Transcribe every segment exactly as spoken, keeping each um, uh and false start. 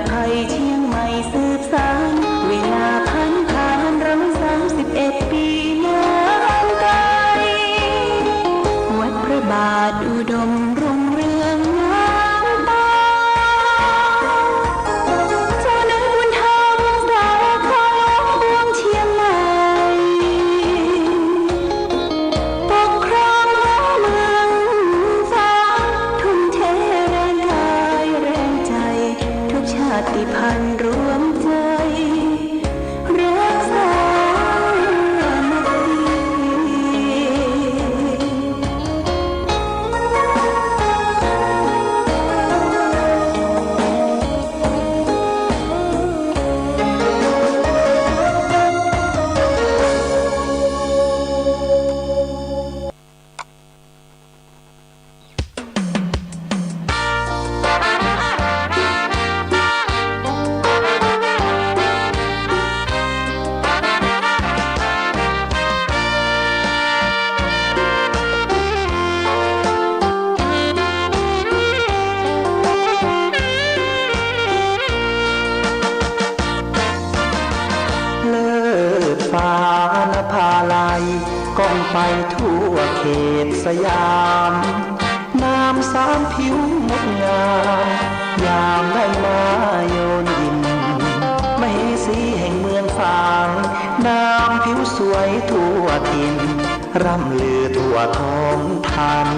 ไพเชียงใหม่สืบสาน เวลาผันผ่านรำสามสิบเอ็ดปีนานไกล วัดพระบาทอุดมรุ่งเรืองงามตา เจ้าเนื้อบุญธรรมสาขาหลวงเชียงใหม่ ปกครองหัวเมืองฟ้า ทุ่มเทแรงกายแรงใจ ทุกชาติพันธุ์รวมใจ รักสามัคคี เลิศฟ้านภาลัย ก้องไปทั่วเขตสยาม นามสามผิวงดงาม ยามได้มาโยนยิน มเหสีแห่งเมืองฝาง นามผิวสวยทั่วถิ่น ร่ำลือทั่วท้องถิ่น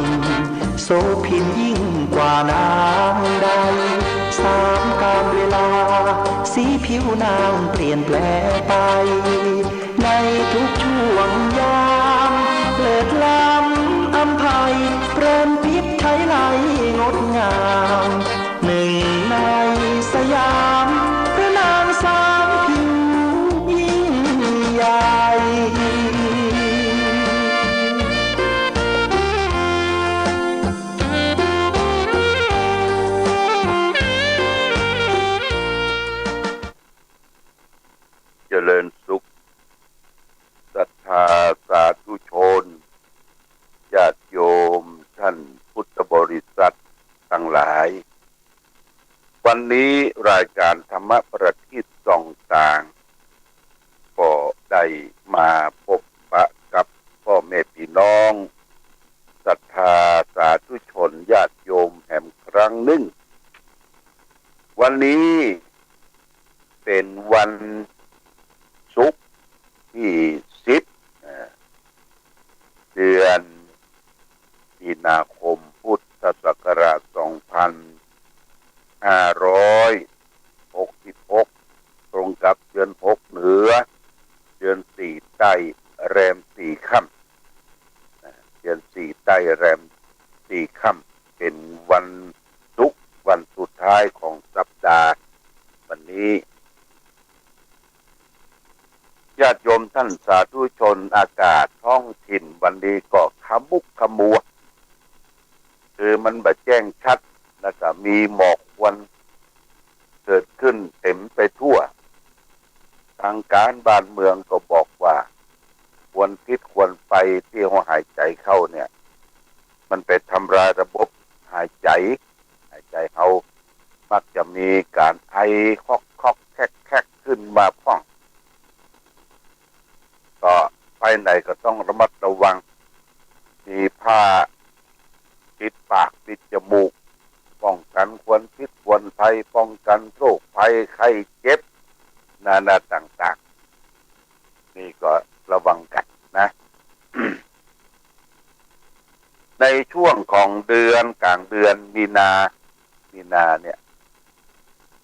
โสภินยิ่งกว่านางใด สามกาลเวลา สีผิวนางเปลี่ยนแปลงไป ในทุกช่วงยาม เลิศล้ำอำไพ เปรมพิษไถไลงดงาม หนึ่งในสยาม พระนางสามผิวยิ่งใหญ่ เจริญสุข ศรัทธาสาธุชน ญาติโยมท่านพุทธบริษัททั้งหลาย วันนี้รายการธรรมประทีปส่องตาง ก็ได้มาปะปะกับป้อแม่ปี้น้อง ศรัทธาสาธุชนญาติโยมแหมครั้งนึ่ง วันนี้เป๋นวันศุกร์ตี้สิบ เอ่อ เดือนมีนาคมพุทธศักราชสองพันห้าร้อยหกสิบหก ตรงกับเดือนหกเหนือ เดือนสี่ใต้แรมสี่ค่ำ นะ เดือนสี่ใต้แรมสี่ค่ำ เป๋นวันศุกร์ วันสุดท้ายของสัปดาห์ วันนี้ ญาติโยมท่านสาธุชน อากาศท้องถิ่นวันนี้ก็ขมุกขมัว คือมันบ่แจ้งชัด แล้วก็มีหมอกควันเกิดขึ้นเต็มไปทั่ว ทางการบ้านเมืองก็บอกว่า ควันพิษควันไฟตี้เฮาหายใจ๋เข้าเนี่ย มันไปทำลายระบบหายใจ๋ หายใจ๋เฮา มักจะมีก๋านไอคอกๆ แคกๆ ขึ้นมาพ่อง ก็ไปไหนก็ต้องระมัดระวัง มีผ้าปิดปากปิดจมูก ป้องกั๋นควันพิษควันไฟ ป้องกั๋นโรคภัยไข้เจ็บนานาต่างๆ นี่ก็ระวังกั๋นนะ ในช่วงของเดือน ก๋างเดือนมีนา มีนาเนี่ย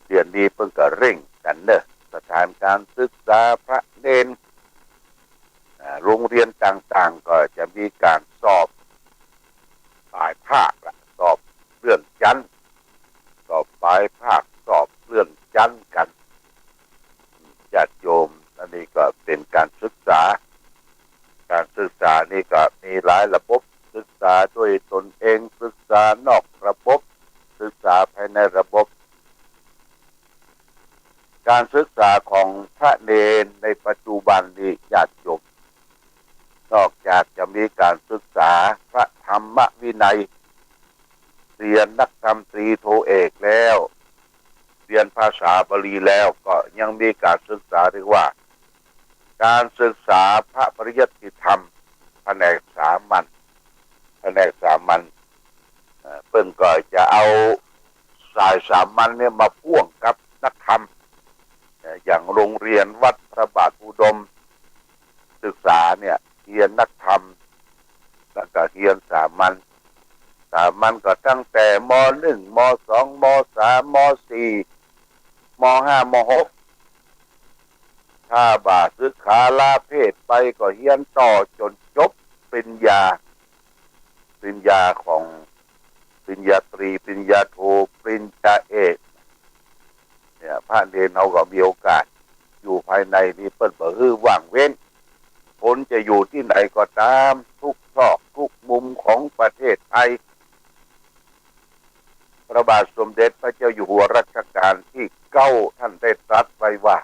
เดี๋ยวนี้เปิ้นก็เร่งกั๋นเน่อ สถานการศึกษา พระเณร อ่า โรงเรียนต่างๆ ก็จะมีก๋านสอบปลายภาคละ สอบเลื่อนชั้น สอบปลายภาค สอบเลื่อนชั้นกั๋น ญาติโยม อันนี้ก็เป๋นก๋านศึกษา ก๋านศึกษานี่ก็มีหลายระบบ ศึกษาด้วยตนเอง ศึกษานอกระบบ ศึกษาภายในระบบ ก๋านศึกษาของพระเณรในปัจจุบันนี้ ญาติโยม นอกจากจะมีก๋านศึกษาพระธรรมวินัย เรียนนักธรรมตรีโทเอกแล้ว เรียนภาษาบาลีแล้วก็ยังมีก๋านศึกษาเรียกว่า ก๋านศึกษาพระปริยัติธรรม แผนกสามัญ แผนกสามัญ เอ่อ เปิ้นก็จะเอาสายสามัญเนี่ยมาพ่วงกับนักธรรม เอ่อ อย่างโรงเรียนวัดพระบาทอุดมศึกษาเนี่ย เฮียนนักธรรม แล้วก็เฮียนสามัญ สามัญก็ตั้งแต่ ม.หนึ่ง ม.สอง ม.สาม ม.สี่ ม.ห้า ม.หก ถ้าบ่าศึกษาละเพศไปก็เฮียนต่อจ๋นจบปริญญา ปริญญาของ ปริญญาตรี ปริญญาโท ปริญญาเอก เนี่ย พระเณรเฮาก็มีโอกาสอยู่ภายในนี่ เปิ้นบ่หื้อว่างเว้น คนจะอยู่ตี้ไหนก็ต๋าม กู้ซอกกู้มุมของประเทศไทย พระบาทสมเด็จพระเจ้าอยู่หัวรัชกาลตี้เก้า ท่านได้ตรัสไว้ว่า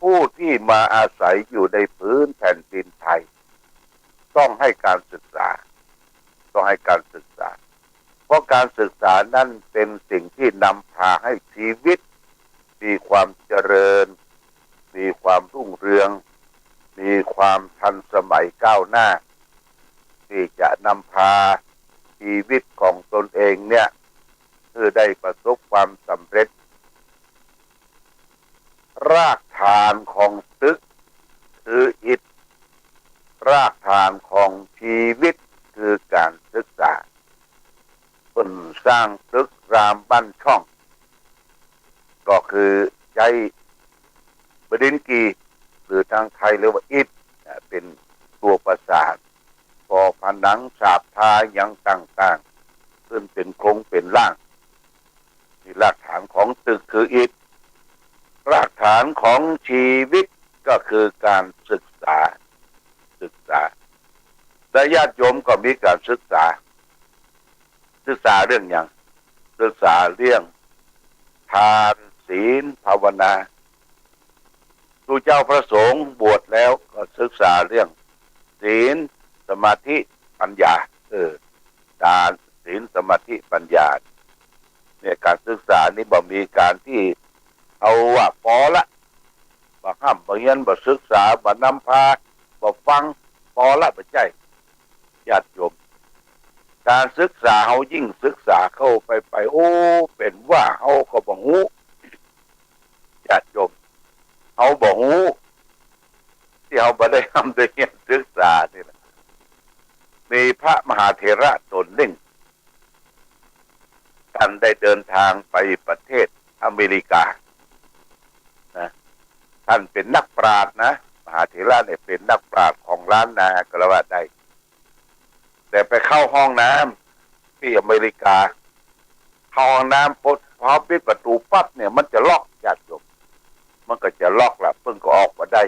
ผู้ที่มาอาศัยอยู่ในผืนแผ่นดินไทย ต้องให้การศึกษา ต้องให้การศึกษา เพราะการศึกษานั้นเป็นสิ่งที่นำพาให้ชีวิตมีความเจริญ มีความรุ่งเรือง มีความทันสมัยก้าวหน้า ที่จะนำพาชีวิตของตนเองเนี่ย หื้อได้ประสบความสำเร็จ รากฐานของตึกคืออิฐ รากฐานของชีวิตคือการศึกษา เปิ้นสร้างตึกรามบ้านช่อง ก็คือใจ๊บดินทร์กี หรือตางไทยเรียกว่าอิฐ เอ่อ เป๋นตั๋วประสาน ก่อผนังฉาบทาหยังต่างๆ ขึ้นเป๋นโครงเป๋นร่าง นี่รากฐานของตึกคืออิฐ รากฐานของชีวิตก็คือการศึกษา ศึกษา และญาติโยมก็มีการศึกษา ศึกษาเรื่องหยัง ศึกษาเรื่องทาน ศีล ภาวนา ครูเจ้าพระสงฆ์บวชแล้วก็ศึกษาเรื่องศีล สมาธิ ปัญญา เออ ทาน ศีล สมาธิ ปัญญา เนี่ย การศึกษานี่บ่มีการตี้เอาว่าปอละ บ่ฮ่ำบ่เฮียน บ่ศึกษา บ่นำพา บ่ฟัง ปอละ บ่ใจ้ ญาติโยม การศึกษาเฮายิ่งศึกษาเข้าไปไป โอ้ เป๋นว่าเฮาก็บ่ฮู้ ญาติโยม เฮาบ่ฮู้ ตี้เฮาบ่ได้ฮ่ำได้เฮียนศึกษานี่แหละ มีพระมหาเถระต๋นนึ่ง ท่านได้เดินทางไปประเทศอเมริกา นะ ท่านเป๋นนักปราชญ์นะ มหาเถระเนี่ยเป๋นนักปราชญ์ของล้านนาก็แล้วว่าได้ แต่ไปเข้าห้องน้ำตี้อเมริกา เข้าห้องน้ำปุ๊บ พอปิดประตูปั๊บเนี่ย มันจะล็อก ญาติโยม มันก็จะล็อกละ เปิ้นก็ออกบ่ได้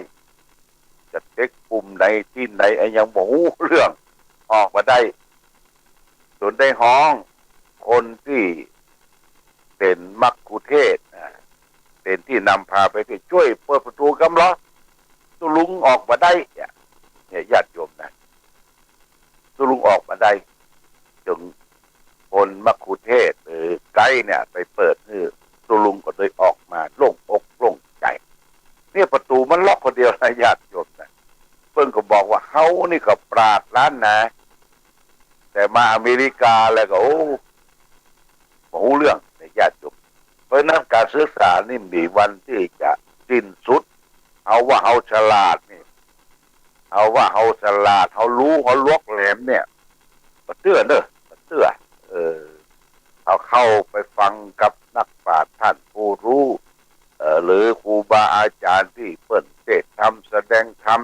จะเต๊กปุ่มไหนตี้ไหน อะหยังบ่ฮู้เรื่อง ออกบ่ได้ จ๋นได้ฮ้องคนตี้เป๋นมัคคุเทศก์ อ่า เป๋นตี้นำพาไปเทศน์ จ้วยเปิดประตู๋กำลอ ตุ๊ลุงออกบ่ได้ เนี่ย เนี่ย ญาติโยมนะ ตุ๊ลุงออกบ่ได้ จึงคนมัคคุเทศก์ หรือไกด์เนี่ย ไปเปิดหื้อ ตุ๊ลุงก็เลยออกมาโล่งอกโล่งใจ๋ เนี่ย ประตู๋มันล็อกคนเดียวนะ ญาติโยมนะ เปิ้นก็บอกว่า เฮานี่ก็ปราชญ์ล้านนา แต่มาอเมริกาแล้วก็ โอ้ บ่ฮู้เรื่องนะ ญาติโยม เพราะฉะนั้นการศึกษานี่มีวันตี้จะสิ้นสุด เฮาว่าเฮาฉลาดนี่ เฮาว่าเฮาฉลาด เฮาฮู้ เฮาลวกแหลมเนี่ย บ่เตื้อเน่อ บ่เตื้อ เออ เฮาเข้าไปฟังกับนักปราชญ์ท่านผู้ฮู้ เอ่อ หรือครูบาอาจ๋ารย์ตี้เปิ้นเตสน์ธรรมแสดงธรรม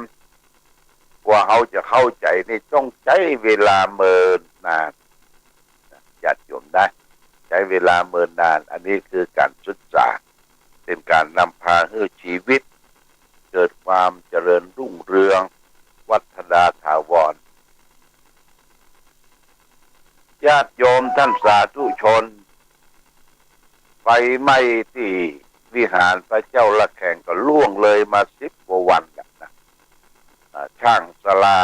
กว่าเฮาจะเข้าใจ๋นี่ต้องใจ๊เวลาเมินนาน ญาติโยมนะ ใจ๊เวลาเมินนาน อันนี้คือการศึกษา เป๋นการนำพาหื้อชีวิต เกิดความเจริญรุ่งเรือง วัฒนาถาวร ญาติโยมท่านสาธุชน ไฟไหม้ตี้วิหารพระเจ้าระแฆงก็ล่วงเลยมาสิบกว่าวันแล้วนะ อ่า ช่างศาลา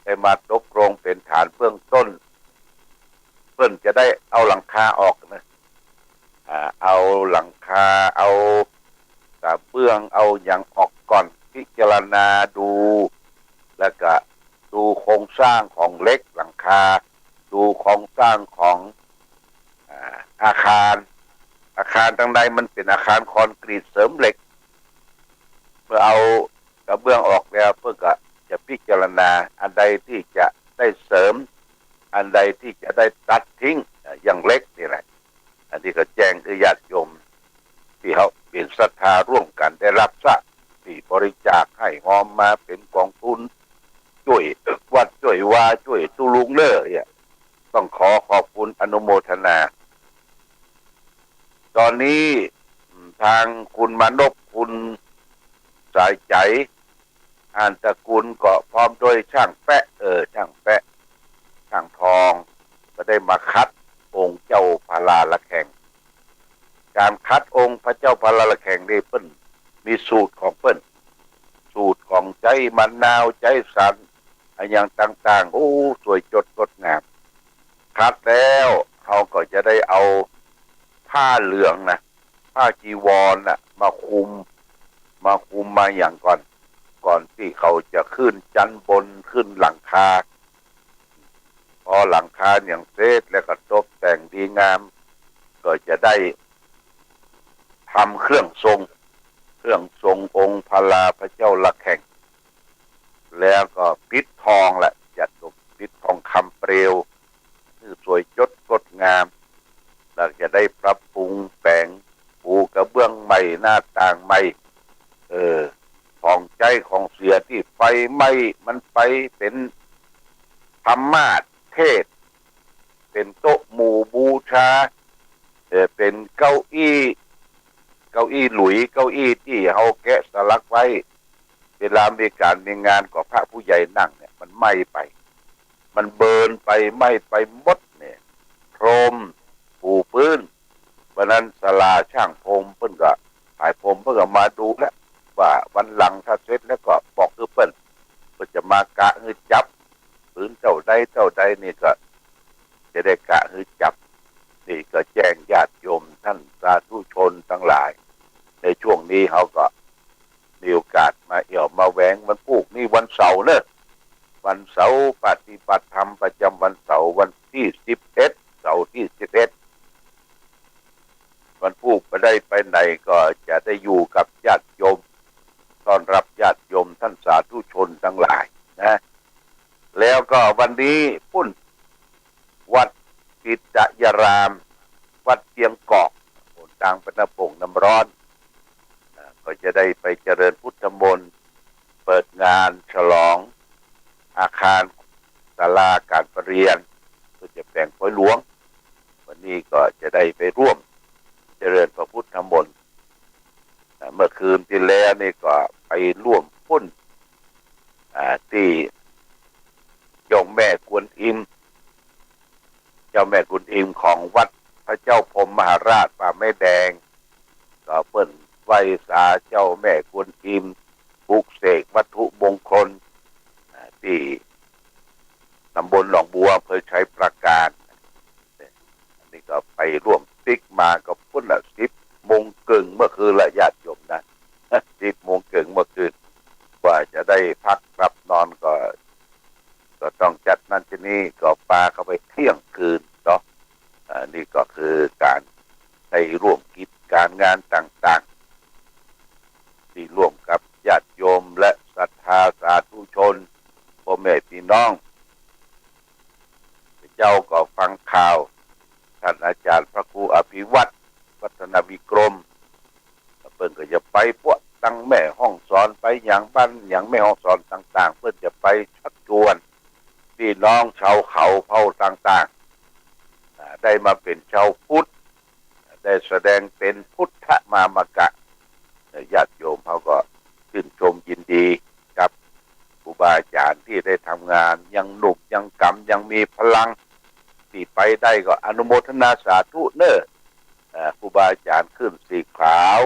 ได้มาตกลงเป๋นฐานเบื้องต้น เปิ้นจะได้เอาหลังคาออกนะ อ่า เอาหลังคา เอากระเบื้อง เอาหยังออกก่อน พิจารณาดู แล้วก็ดูโครงสร้างของเหล็กหลังคา ดูโครงสร้างของ อ่า อาคาร อาคารตังในมันเป๋นอาคารคอนกรีตเสริมเหล็ก เมื่อเอากระเบื้องออกแล้ว เปิ้นก็จะพิจารณาอันใดตี้จะได้เสริม อันใดตี้จะได้ตัดทิ้ง อ่า อย่างเหล็กนี่แหละ อันนี้ก็แจ้งหื้อญาติโยมตี้เฮาเป๋นศรัทธาร่วมกั๋นได้ฮับซะ ตี้บริจาคหื้อฮอมมาเป๋นก๋องทุน จ้วยวัดจ้วยวา จ้วยตุ๊ลุงเน่อ เนี่ย ต้องขอขอบคุณอนุโมทนา ต๋อนนี้ อืม ตางคุณมานพ คุณสายใจ๋ อ่านตระกูลก็พร้อมด้วยช่างแป๊ะ เออ ช่างแป๊ะ ช่างทอง ก็ได้มาขัดองค์เจ้าพระละแข่ง ก๋านขัดองค์พระเจ้าพระละแข่งนี่เปิ้นมีสูตรของเปิ้น สูตรของใจ๊มะนาว ใจ๊สารอะหยังต่างๆ โอ้ สวยจดงดงาม ขัดแล้วเฮาก็จะได้เอาผ้าเหลืองนะ ผ้าจีวรน่ะ มาคลุม มาคลุมมาหยังก่อน ก่อนตี้เขาจะขึ้นจั๊นบน ขึ้นหลังคา พอหลังคาหยังเสร็จแล้วก็ตบแต่งดีงาม ก็จะได้ทำเครื่องทรง เครื่องทรงองค์พระละพระเจ้าละแข่ง แล้วก็ปิดทองแหละ จะตกปิดทองคำเปลว หื้อสวยจดงดงาม แล้วจะได้ปรับปรุงแป๋ง ปูกระเบื้องใหม่ หน้าต่างใหม่ เออ ของใจ๊ของเสียตี้ไฟไหม้ มันไปเป๋นธรรมาสน์เทศน์ เป๋นโต๊ะหมู่บูชา เออ เป๋นเก้าอี้ เก้าอี้หลุย เก้าอี้ตี้เฮาแกะสลักไว้ เวลามีก๋านมีงานก็พระผู้ใหญ่นั่งเนี่ย มันไหม้ไป มันเบินไป ไหม้ไปหมดเนี่ย พรม ปูพื้น วันนั้นศาลาช่างพรมเปิ้นก็ ขายพรมเปิ้นก็มาดูแล้ว ว่าวันหลังถ้าเสร็จแล้วก็บอกหื้อเปิ้น เปิ้นจะมากะหื้อจับ ปืนเต้าใดเต้าใดนี่ก็จะได้กะหื้อจับ นี่ก็แจ้งญาติโยมท่านสาธุชนตังหลาย ในช่วงนี้เฮาก็มีโอกาสมาเอี่ยวมาแหวง วันพูกนี่วันเสาร์เน่อ วันเสาร์ปฏิบัติธรรมประจ๋ำวันเสาร์ วันตี้สิบเอ็ด เสาร์ตี้สิบเอ็ด วันพูกบ่ได้ไปไหนก็จะได้อยู่กับญาติโยม ต้อนรับญาติโยมท่านสาธุชนตังหลายนะ แล้วก็วันนี้ปุ้น วัดปิตยาราม วัดเชียงกอก หนตางไปน้ำป่งน้ำร้อน อ่า ก็จะได้ไปเจริญพุทธมนต์ เปิดงานฉลองอาคารศาลาก๋านประเรียน เปิ้นจะแป๋งปอยหลวง วันนี้ก็จะได้ไปร่วมเจริญพระพุทธมนต์ อ่า เมื่อคืนตี้แล้วนี่ก็ไปร่วมปุ้น อ่า ตี้เจ้าแม่กวนอิม เจ้าแม่กวนอิมของวัดพระเจ้าพรหมมหาราชป่าไม้แดง ก็เปิ้นไหว้สาเจ้าแม่กวนอิม ปลุกเสกวัตถุมงคล อ่า ตี้ตำบลหนองบัว อำเภอไชยปราการ อันนี้ก็ไปร่วมปิ๊กมาก็ปุ้นละ สิบโมงเกิ่งเมื่อคืนละญาติโยมนะ สิบโมงเกิ่งเมื่อคืน กว่าจะได้พักหลับนอนก็ ก็ต้องจัดนั่นจัดนี่ ก็ปาเข้าไปเที่ยงคืนเนาะ อ่า นี่ก็คือก๋านได้ร่วมกิจก๋านงานต่างๆ ตี้ร่วมกับญาติโยมและศรัทธาสาธุชน พ่อแม่พี่น้อง เจ้าก็ฟังข่าว ท่านอาจารย์พระครูอภิวัฒน์ วัฒนวิกรม เปิ้นก็จะไปปวดตังแม่ฮ่องสอน ไปหยังบ้านหยังแม่ฮ่องสอนต่างๆ เปิ้นจะไปชักชวนพี่น้องชาวเขาเผ่าต่างๆ อ่า ได้มาเป๋นชาวพุทธ ได้แสดงเป๋นพุทธมามกะ ญาติโยมเฮาก็ชื่นชมยินดีกับครูบาอาจ๋ารย์ตี้ได้ทำงาน ยังหนุ่มยังก๋ำ ยังมีพลัง ตี้ไปได้ก็อนุโมทนาสาธุเน่อ เอ่อ ครูบาอาจ๋ารย์ขึ้นสีขาว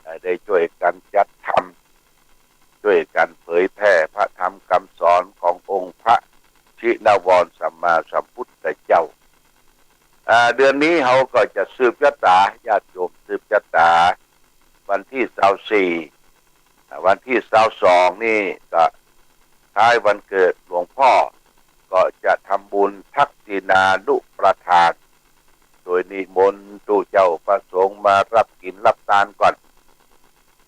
เอ่อ ได้จ้วยกั๋นจัดทำ จ้วยกั๋นเผยแผ่พระธรรมกำสอนขององค์พระชินวรสัมมาสัมพุทธเจ้า อ่า เดือนนี้เฮาก็จะสืบจะต๋า ญาติโยม สืบจะต๋า วันตี้ซาวสี่ อ่า วันตี้ซาวสองนี่ก็คล้ายวันเกิดหลวงป้อ ก็จะทำบุญทักษิณานุปทาน โดยนิมนต์ตุ๊เจ้าพระสงฆ์มาฮับกิ๋นฮับตานก่อน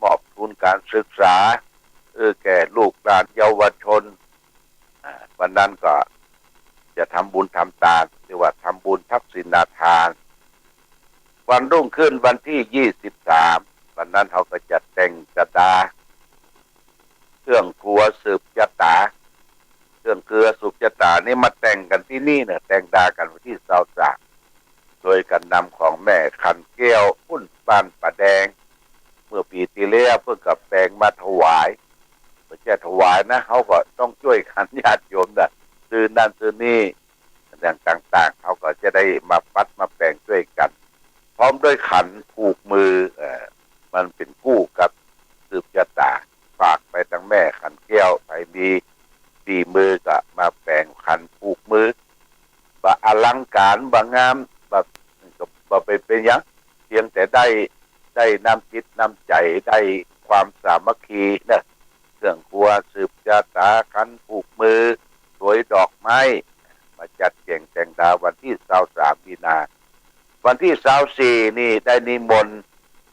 มอบทุนก๋านศึกษา เออ แก่ลูกหลานเยาวชน อ่า วันนั้นก็จะทำบุญทำตาน เรียกว่าทำบุญทักษิณาทาน วันรุ่งขึ้นวันตี้ยี่สิบสาม วันนั้นเฮาก็จะแต่งจะดา เครื่องครัวสืบจะต๋า เครื่องครัวสืบจะต๋านี่มาแต่งกั๋นตี้นี่เน่อ แต่งดากั๋นวันตี้ซาวสาม โดยก๋านนำของแม่ขันแก้ว ปุ้นบ้านป่าแดง เมื่อปี๋ตี้แล้วเปิ้นก็แป๋งมาถวาย บ่ใจ้ถวายนะ เฮาก็ต้องจ้วยกั๋น ญาติโยมนะ ซื้อนั่นซื้อนี่ อย่างต่างๆ เฮาก็จะได้มาปัดมาแป๋งจ้วยกั๋น พร้อมด้วยขันผูกมือ เอ่อ มันเป๋นกู้กับสืบจะต๋า ฝากไปตังแม่ขันแก้ว ใผมีฝีมือก็มาแป๋งขันผูกมือ บ่อลังก๋าร บ่งาม บ่ ก็บ่ไปเป๋นหยัง เพียงแต่ได้ ได้น้ำจิตน้ำใจ๋ ได้ความสามัคคีนะ เครื่องครัวสืบจะต๋า ขันผูกมือ สวยดอกไม้ มาจัดแจ๋งแต่งดาวันตี้ซาวสามมีนา วันตี้ซาวสี่นี่ได้นิมนต์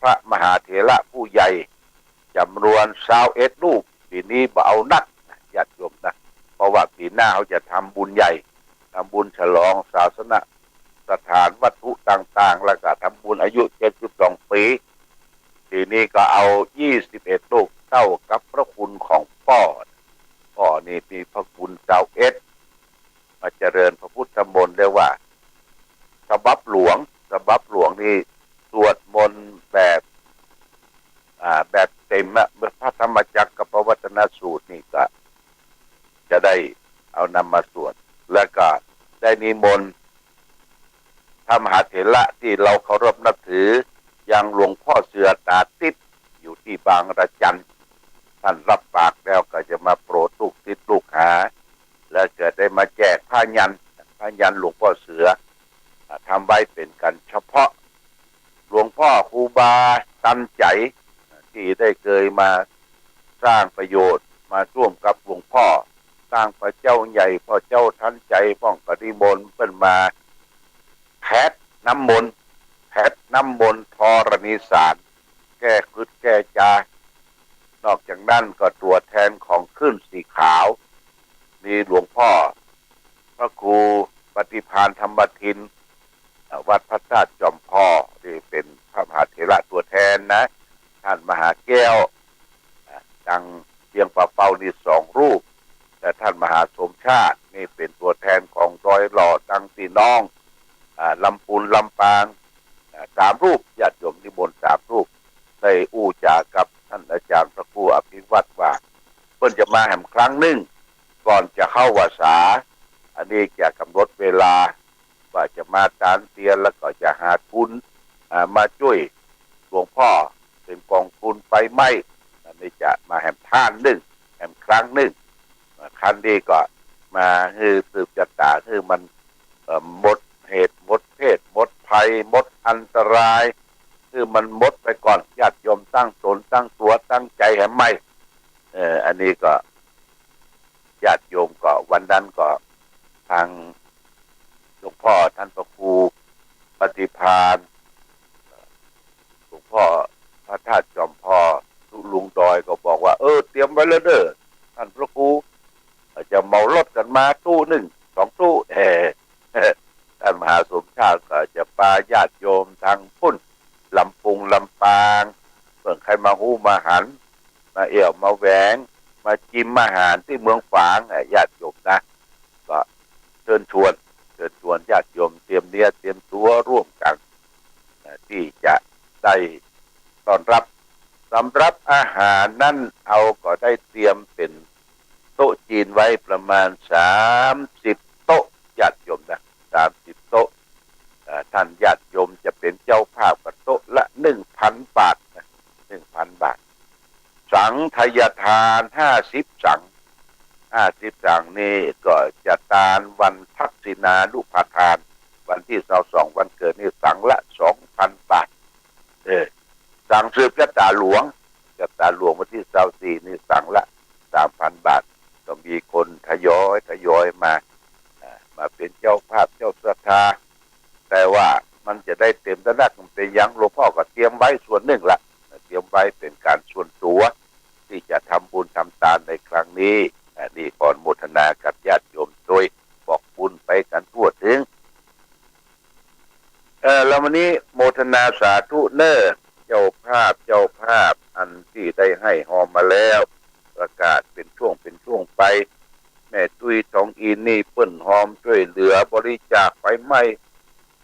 พระมหาเถระผู้ใหญ่จ๋ำนวนซาวเอ็ดรูป ปี๋นี้บ่เอานัก ญาติโยมนะ เพราะว่าปี๋หน้าเฮาจะทำบุญใหญ่ ทำบุญฉลองศาสนสถานวัตถุต่างๆ แล้วก็ทำบุญอายุเจ็ดสิบสองปี๋ ปี๋นี้ก็เอายี่สิบเอ็ดรูป เต้ากับพระคุณของป้อ ป้อนี่มีพระคุณซาวเอ็ด มาเจริญพระพุทธมนต์ เรียกว่าฉบับหลวง ฉบับหลวงนี่สวดมนต์แบบ อ่า แบบเต็มอะ พระธรรมจักรกัปปวัตนสูตรนี่ก็จะได้เอานำมาสวด แล้วก็ได้นิมนต์พระมหาเถระตี้เฮาเคารพนับถือ อย่างหลวงป้อเสือต๋าติ๊บ อยู่ตี้บางระจัน ต้านฮับปากแล้วก็จะมาโปรดลูกศิษย์ลูกหา แล้วก็ได้มาแจกผ้ายันต์ ผ้ายันต์หลวงป้อเสือ อ่า ทำไว้เป๋นก๋านเฉพาะ หลวงป้อครูบาตันใจ๋ ตี้ได้เกยมาสร้างประโยชน์ มาร่วมกับหลวงป้อ ตั้งป้อเจ้าใหญ่ ป้อเจ้าตันใจ๋ ป้องก็นิมนต์เปิ้นมาแผดน้ำมนต์ แผดน้ำมนต์ธรณีสาร แก้ขึดแก้จา นอกจากนั้นก็ตั๋วแทนของคลื่นสีขาว มีหลวงป้อพระครูปฏิภาณธรรมทิน อ่า วัดพระธาตุจอมผ่อ ตี้เป๋นพระมหาเถระตั๋วแทนนะ ต้านมหาแก้ว อ่า ตังเจียงป่าเปานี่สองรูป และต้านมหาสมชาตินี่เป๋นตั๋วแทนของดอยหล่อตังตี้น้อง อ่า ลำปูนลำปาง อ่า สามรูป ญาติโยมนิมนต์สามรูป ได้อู้จ๋ากับต้านอาจ๋ารย์พระครูอภิวัตรว่า เปิ้นจะมาแหมครั้งนึ่ง ก่อนจะเข้าพรรษา อันนี้จะก๋ำหนดเวลา ว่าจะมาตานเตียน แล้วก็จะหาทุน อ่า มาจ้วยหลวงป้อเป๋นก๋องทุนไฟไหม้ อันนี้จะมาแหมท่านนึ่ง แหมครั้งนึ่ง อ่า ครั้งนี้ก็มาหื้อสืบจะต๋า หื้อมัน เอ่อ หมดเหตุ หมดเพศ หมดภัย หมดอันตราย หื้อมันหมดไปก่อน ญาติโยมตั้งต๋น ตั้งตั๋ว ตั้งใจ๋แหมใหม่ เอ่อ อันนี้ก็ ญาติโยมก็วันนั้นก็ทางหลวงป้อต้านพระครูปฏิภาณ หลวงป้อพระธาตุจอมผ่อ ตุ๊ลุงดอยก็บอกว่า เออ เตรียมไว้แล้วเน่อ ต้านพระครู จะเหมารถกั๋นมาตู้นึ่ง สองตู้ เออ ต้านมหาสมชาติก็จะปาญาติโยมตางปุ้น ลำปูนลำปาง เปิ้นใค่มาฮู้มาหัน มาเอี่ยวมาแหวง มาจิมอาหารตี้เมืองฝาง อ่ะ ญาติโยมนะ ก็เชิญชวน เชิญชวนญาติโยมเตรียมเนื้อเตรียมตั๋วร่วมกั๋น อ่ะ ตี้จะได้ต้อนฮับ สำหรับอาหารนั้น เฮาก็ได้เตรียมเป๋นโต๊ะจีนไว้ประมาณสามสิบโต๊ะ ญาติโยมนะ สามสิบโต๊ะ อ่า ต้านญาติโยมจะเป๋นเจ้าภาพก็โต๊ะละหนึ่งพันบาทนะ หนึ่งพันบาท สังฆทายทานห้าสิบสัง ห้าสิบสังนี่ก็จะตานวันทักษิณานุปทาน วันตี้ซาวสองวันเกิดนี่สังละสองปันบาท เออ สั่งสืบจะต๋าหลวง จะต๋าหลวงวันตี้ซาวสี่นี่สังละสามปันบาท ก็มีคนทยอยทยอยมา อ่า มาเป๋นเจ้าภาพเจ้าศรัทธา แต่ว่ามันจะได้เต๋มตะนักมันเป๋นหยัง หลวงป้อก็เตรียมไว้ส่วนนึ่งละ เตรียมไว้เป๋นก๋านส่วนตั๋ว ตี้จะทำบุญทำตานในครั้งนี้ อ่า นี่ขออนุโมทนากับญาติโยมตวย บอกบุญไปกั๋นทั่วเถิง เออ แล้ววันนี้โมทนาสาธุเน่อ เจ้าภาพ เจ้าภาพ อันตี้ได้หื้อฮอมมาแล้ว ประกาศเป๋นช่วงเป๋นช่วงไป แม่ตุ้ย ทองอินทร์ นี่เปิ้นฮอมจ้วยเหลือบริจาคไฟไหม้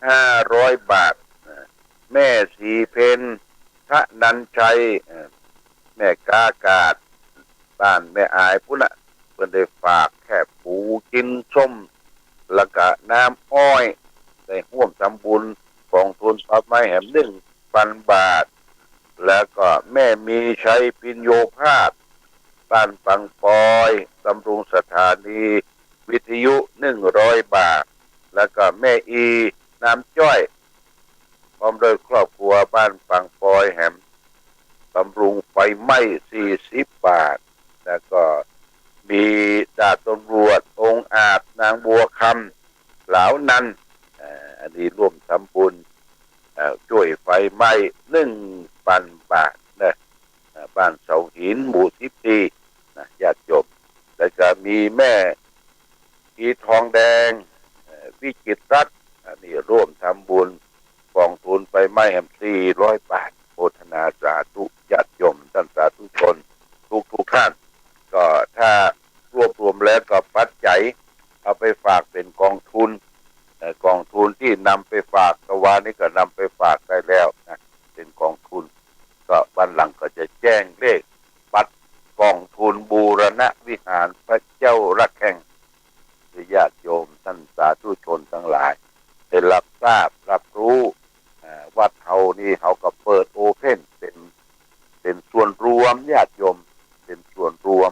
ห้าร้อยบาท แม่ศรีเพ็ญ ธนัญชัย แม่ก๊ากาด บ้านแม่อายปู้นน่ะ เปิ้นได้ฝากแค่ปู๋กิ๋นส้ม แล้วก็น้ำอ้อย ได้ฮ่วมทำบุญก๋องทุนไฟไหม้แหมนึ่งปันบาท แล้วก็แม่มีชัย ปิญโญภาส บ้านปังปอย บำรุงสถานีวิทยุ นึ่งร้อยบาท แล้วก็แม่อี น้ำจ้อย พร้อมด้วยครอบครัวบ้านปังปอยแหม บำรุงไฟไหม้ สี่สิบบาท แล้วก็มีดาบตำรวจองอาจ นางบัวคำ หลาวนันท์ อ่า อันนี้ฮ่วมทำบุญ อ่า จ้วยไฟไหม้ นึ่งปันบาทเน่อ อ่า บ้านเสาหิน หมู่สิบสี่ นะ ญาติโยม แล้วก็มีแม่ อีทองแดง เอ่อ วิจิตรรัตน์ อันนี้ฮ่วมทำบุญก๋องทุนไฟไหม้แหม สี่ร้อยบาท โมทนาสาธุ ญาติโยมต้านสาธุชนทุกๆ ท่าน ก็ถ้ารวบรวมแล้วก็ปัจจัยเอาไปฝากเป๋นก๋องทุน เอ่อ ก๋องทุนตี้นำไปฝาก ตะวานี้ก็นำไปฝากได้แล้วนะ เป๋นก๋องทุน ก็วันหลังก็จะแจ้งเลขบัตรก๋องทุนบูรณะวิหารพระเจ้าระฆัง หื้อญาติโยมต้านสาธุชนตังหลายได้ฮับทราบฮับฮู้ อ่า วัดเฮานี่เฮาก็เปิดโอเพ่น เป๋น เป๋นส่วนรวม ญาติโยม เป๋นส่วนรวม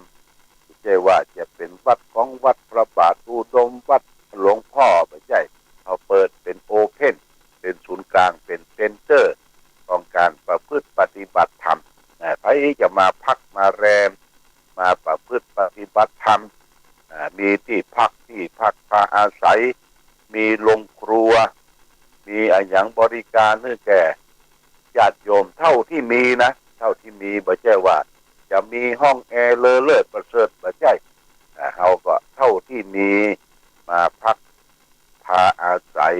บ่ใจ้ว่าจะเป๋นวัดของวัดพระบาทอุดม วัดหลวงป้อ บ่ใจ้ เฮาเปิดเป๋นโอเพ่น เป๋นศูนย์กลาง เป๋นเซ็นเตอร์ของก๋านประพฤติปฏิบัติธรรม อ่า ใผจะมาพักมาแรม มาประพฤติปฏิบัติธรรม อ่า มีตี้พัก ตี้พักพาอาศัย มีโฮงครัว มีอะหยังบริการหื้อแก่ญาติโยมเต้าตี้มีนะ เต้าตี้มี บ่ใจ้ว่าจะมีห้องแอร์เลอเลิศประเสริฐ บ่ใจ้ อ่า เฮาก็เต้าตี้มีมาพัก พาอาศัย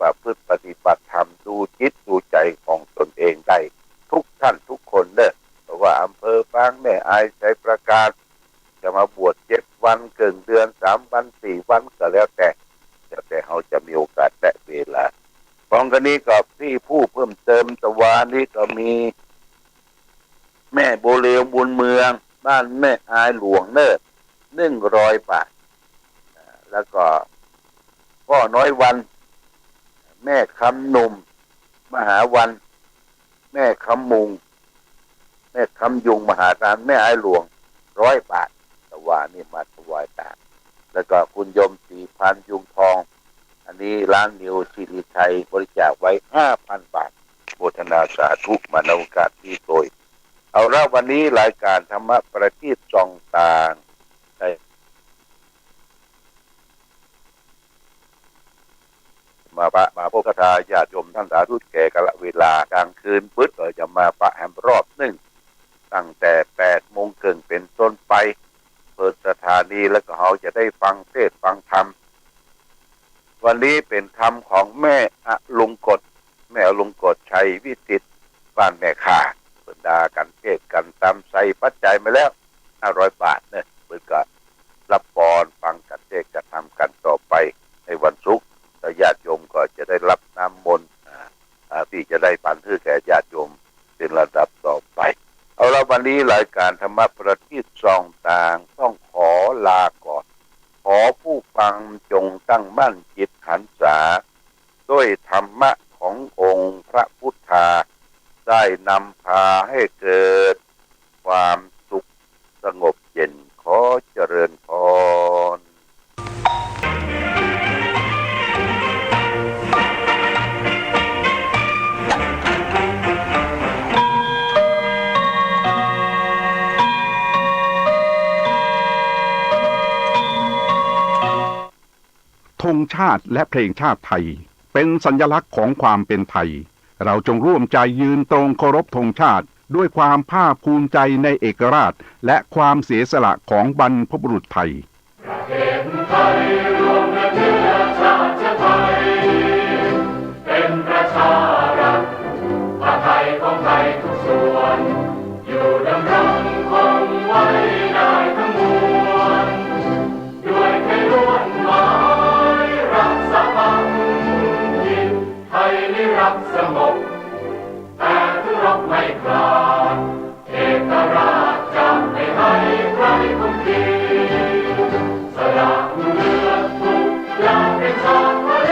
ประพฤติปฏิบัติธรรม ดูจิตดูใจ๋ของตนเองได้ทุกท่านทุกคนเน่อ เพราะว่าอำเภอฝาง แม่อาย ไชยประการ จะมาบวชเจ็ดวัน เกิ่งเดือน สามวัน สี่วัน ก็แล้วแต่ แล้วแต่เฮาจะมีโอกาสและเวลา ของกันนี้ก็ตี้ฮู้เพิ่มเติม ตะวานี้ก็มี แม่บัวเรียว บุญเมือง บ้านแม่อายหลวงเน่อ นึ่งร้อยบาท อ่า แล้วก็ป้อน้อยวัน แม่คำหนุ่ม มหาวัน แม่คำมุง แม่คำยุง มหาการ แม่อายหลวง ร้อยบาท ตะวานี้มาถวายตาง แล้วก็คุณโยมศรีพันธ์ ยุงทอง อันนี้ร้านนิวสิริชัยบริจาคไว้ ห้าพันบาท โมทนาสาธุ มาในโอกาสนี้ตวย เอาละ วันนี้รายการธรรมะประทีปส่องตาง ได้มาปะ มาพบศรัทธาญาติโยมต้านสาธุ แก่กาละเวลากลางคืน เปิ้นก็จะมาปะแหมรอบนึ่ง ตั้งแต่แปดโมงเกิ่งเป๋นต้นไป เปิดสถานีแล้วก็เฮาจะได้ฟังเทศน์ฟังธรรม วันนี้เป๋นธรรมของแม่อลงกฎ แม่อลงกฎ ชัยวิจิตร บ้านแม่ข่า เปิ้นดากั๋นเทศน์กั๋นธรรม ใส่ปัจจัยมาแล้ว ห้าร้อยบาทเน่อ เปิ้นก็ฮับปอนฟังกั๋นเทศน์กั๋นธรรมกั๋นต่อไปในวันศุกร์ แล้วญาติโยมก็จะได้ฮับน้ำมนต์ อ่า อ่า ตี้จะได้ปันหื้อแก่ญาติโยมเป๋นลำดับต่อไป เอาละ วันนี้รายการธรรมะประทีปส่องตางต้องขอลาก่อน ขอผู้ฟังจงตั้งมั่นจิตหันษา ด้วยธรรมะขององค์พระพุทธา ได้นำพาให้เกิดความสุขสงบเย็น ขอเจริญพร ธงชาติและเพลงชาติไทย เป็นสัญลักษณ์ของความเป็นไทย เราจงร่วมใจยืนตรงเคารพธงชาติ ด้วยความภาคภูมิใจในเอกราช และความเสียสละของบรรพบุรุษไทย ประเทศไทยรวมและเชื้อชาติไทย เป็นประชารัฐ ผ้าไทยของไทยทุกส่วน อยู่ดำรงคงไว้ได้ทั้งมวล ด้วยไทยล้วนหมายรักสามัคคี ไทยนิรักสงบ แต่ถึงรบไม่ขาด เอกราชจะไม่ให้ใครคุมขีด สละเลือดทุกอย่างเป็นชาติทะเล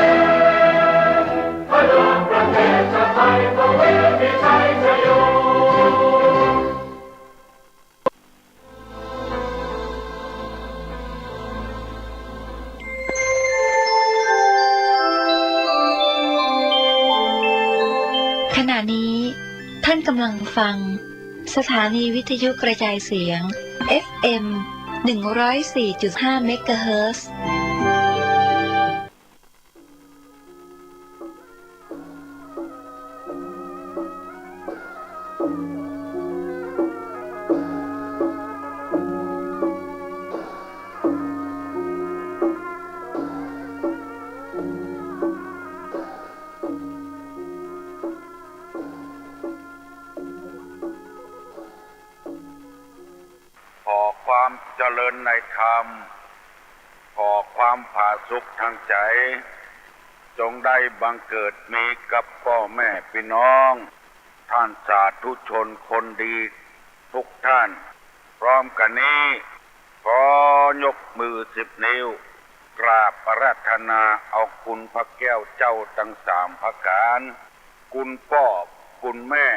เพื่อประเทศชาติไทยทวีมีชัยชโย ขณะนี้ท่านกำลังฟังสถานีวิทยุกระจายเสียง เอฟเอ็ม หนึ่งร้อยสี่จุดห้า เมกะเฮิรตซ์ ขอความเจริญในธรรม ขอความผาสุกทางใจ๋ จงได้บังเกิดมีกับป้อแม่ปี้น้อง ท่านสาธุชนคนดีทุกท่าน พร้อมกั๋นนี้ ขอยกมือสิบนิ้ว กราบอาราธนาเอาคุณพระแก้วเจ้าตังสามประก๋าน คุณป้อ คุณแม่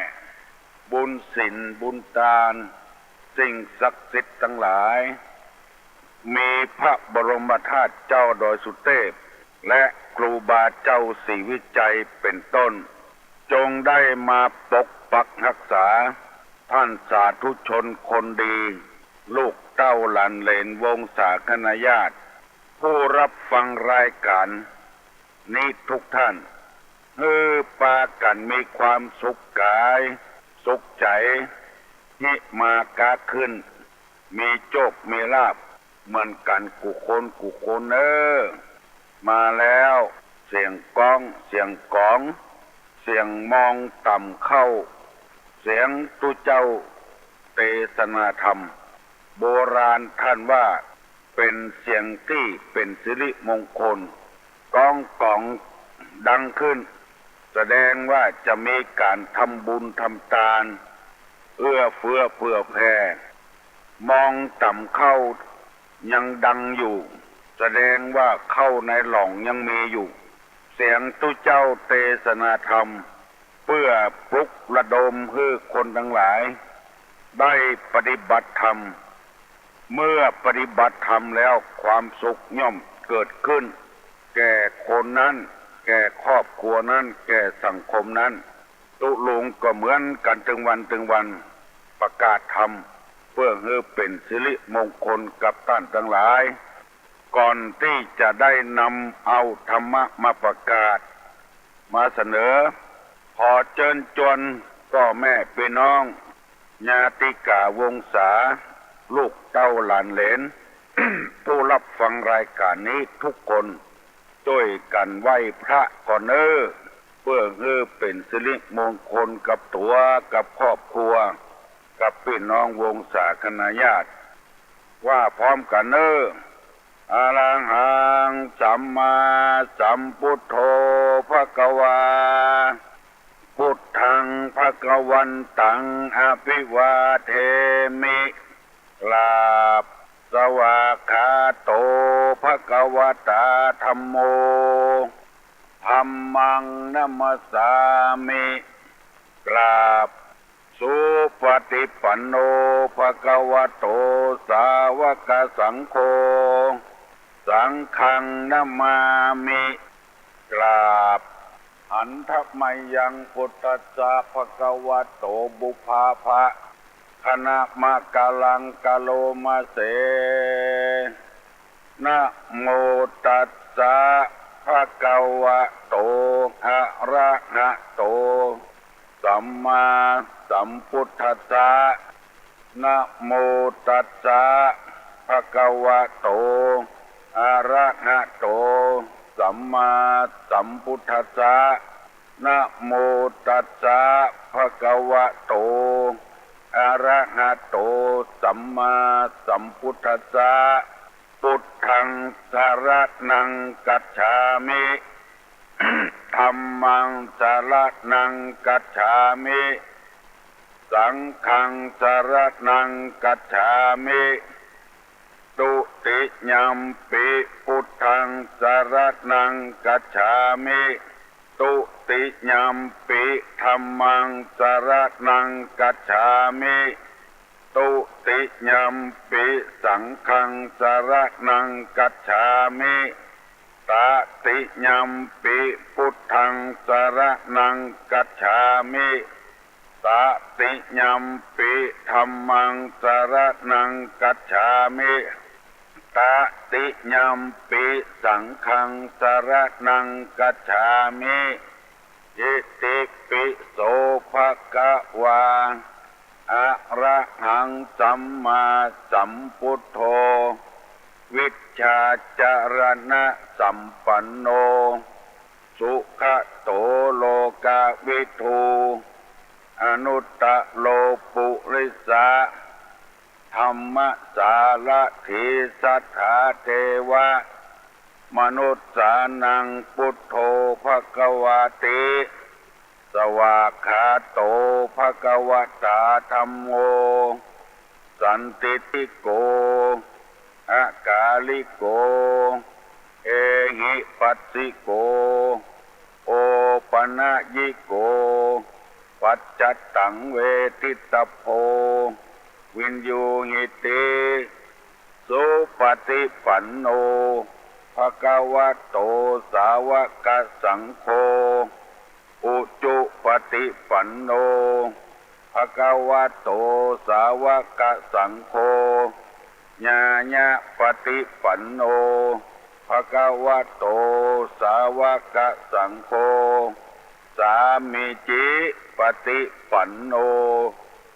บุญศีล บุญตาน สิ่งศักดิ์สิทธิ์ตังหลาย มีพระบรมธาตุเจ้าดอยสุเตพ และครูบาเจ้าศรีวิชัยเป๋นต้น จงได้มาปกปักฮักษา ท่านสาธุชนคนดี ลูกเต้าหลานเหลนวงศาคณาญาติ ผู้รับฟังรายก๋านนี้ทุกท่าน หื้อปากั๋นมีความสุขก๋าย สุขใจ๋ ฮิมาก๊าขึ้น มีโจคมีลาภเหมือนกั๋นกู้คนกู้คนเน่อ มาแล้ว เสียงก๊อง เสียงก๋อง เสียงมองต่ำเข้า เสียงตุ๊เจ้าเตสนาธรรม โบราณท่านว่า เป๋นเสียงตี้เป๋นสิริมงคล ก๊องก๋องดังขึ้น แสดงว่าจะมีก๋านทำบุญทำตาน เอื้อเฟื้อเผื่อแผ่ มองต่ำเข้ายังดังอยู่ แสดงว่าเข้าในหล่องยังมีอยู่ เสียงตุ๊เจ้าเตสนาธรรม เพื่อปลุกระดมหื้อคนตังหลาย ได้ปฏิบัติธรรม เมื่อปฏิบัติธรรมแล้วความสุขย่อมเกิดขึ้น แก่คนนั้น แก่ครอบครัวนั้น แก่สังคมนั้น ตุ๊ลุงก็เหมือนกั๋นตึงวันตึงวัน ประกาศธรรม เพื่อหื้อเป๋นสิริมงคลกับต้านตังหลาย ก่อนตี้จะได้นำเอาธรรมะมาประกาศ มาเสนอ ขอเจิญจวนป้อแม่ปี้น้อง ญาติกาวงศา ลูกเต้าหลานเหลน ผู้รับฟังรายก๋านนี้ทุกคน จ้วยกั๋นไหว้พระก่อนเน่อ เพื่อหื้อเป๋นสิริมงคลกับตั๋ว กับครอบครัว กับปี้น้องวงศาคณาญาติ ว่าพร้อมกั๋นเน่อ อะระหัง สัมมาสัมพุทโธ ภะคะวา พุทธัง ภะคะวันตัง อะภิวาเทมิ กราบ สวากขาโต ภะคะวะตา ธัมโม ธัมมัง นะมัสสามิ กราบ สุปะฏิปันโน ภะคะวะโต สาวะกะสังโฆ สังฆัง นะมามิ กราบ หันทะมะยัง พุทธัสสะ ภะคะวะโต ปุพพะ คะนะมะกะลัง กะโรมะเส นะโมตัสสะ ภะคะวะโต อะระหะโต สัมมาสัมพุทธัสสะ นะโมตัสสะ ภะคะวะโต อะระหะโต สัมมาสัมพุทธัสสะ นะโมตัสสะ ภะคะวะโต อะระหะโต สัมมาสัมพุทธัสสะ พุทธังสะระณังกัจฉามิ ธัมมังสะระณังกัจฉามิ สังฆังสะระณังกัจฉามิ ตุติยัมปิพุทธังสะระณังกัจฉามิ ตุติยัมปิธัมมังสะระณังกัจฉามิ ตุติยัมปิสังฆังสะระณังกัจฉามิ ตะติยัมปิพุทธังสะระณังกัจฉามิ ตะติยัมปิธัมมังสะระณังกัจฉามิ ตะติยัมปิสังฆังสะระณังกัจฉามิ อิติปิโส ภะคะวา อะระหังสัมมาสัมพุทโธ วิชชาจะระณะสัมปันโน สุขะโตโลกะวิทู อนุตตะโรปุริสะธัมมะสารถี สัทธาเทวะมนุสสานัง พุทโธภะคะวาติ สวากขาโต ภะคะวะตา ธัมโม สันทิฏฐิโก อะกาลิโก เอหิปัสสิโก โอปะนะยิโก ปัจจัตตังเวทิตะโพ วิญญูหิติ สุปะฏิปันโน ภะคะวะโต สาวะกะสังโฆ อุจุปะฏิปันโน ภะคะวะโต สาวะกะสังโฆ ญาญะปะฏิปันโน ภะคะวะโต สาวะกะสังโฆ สามีจิปะฏิปันโน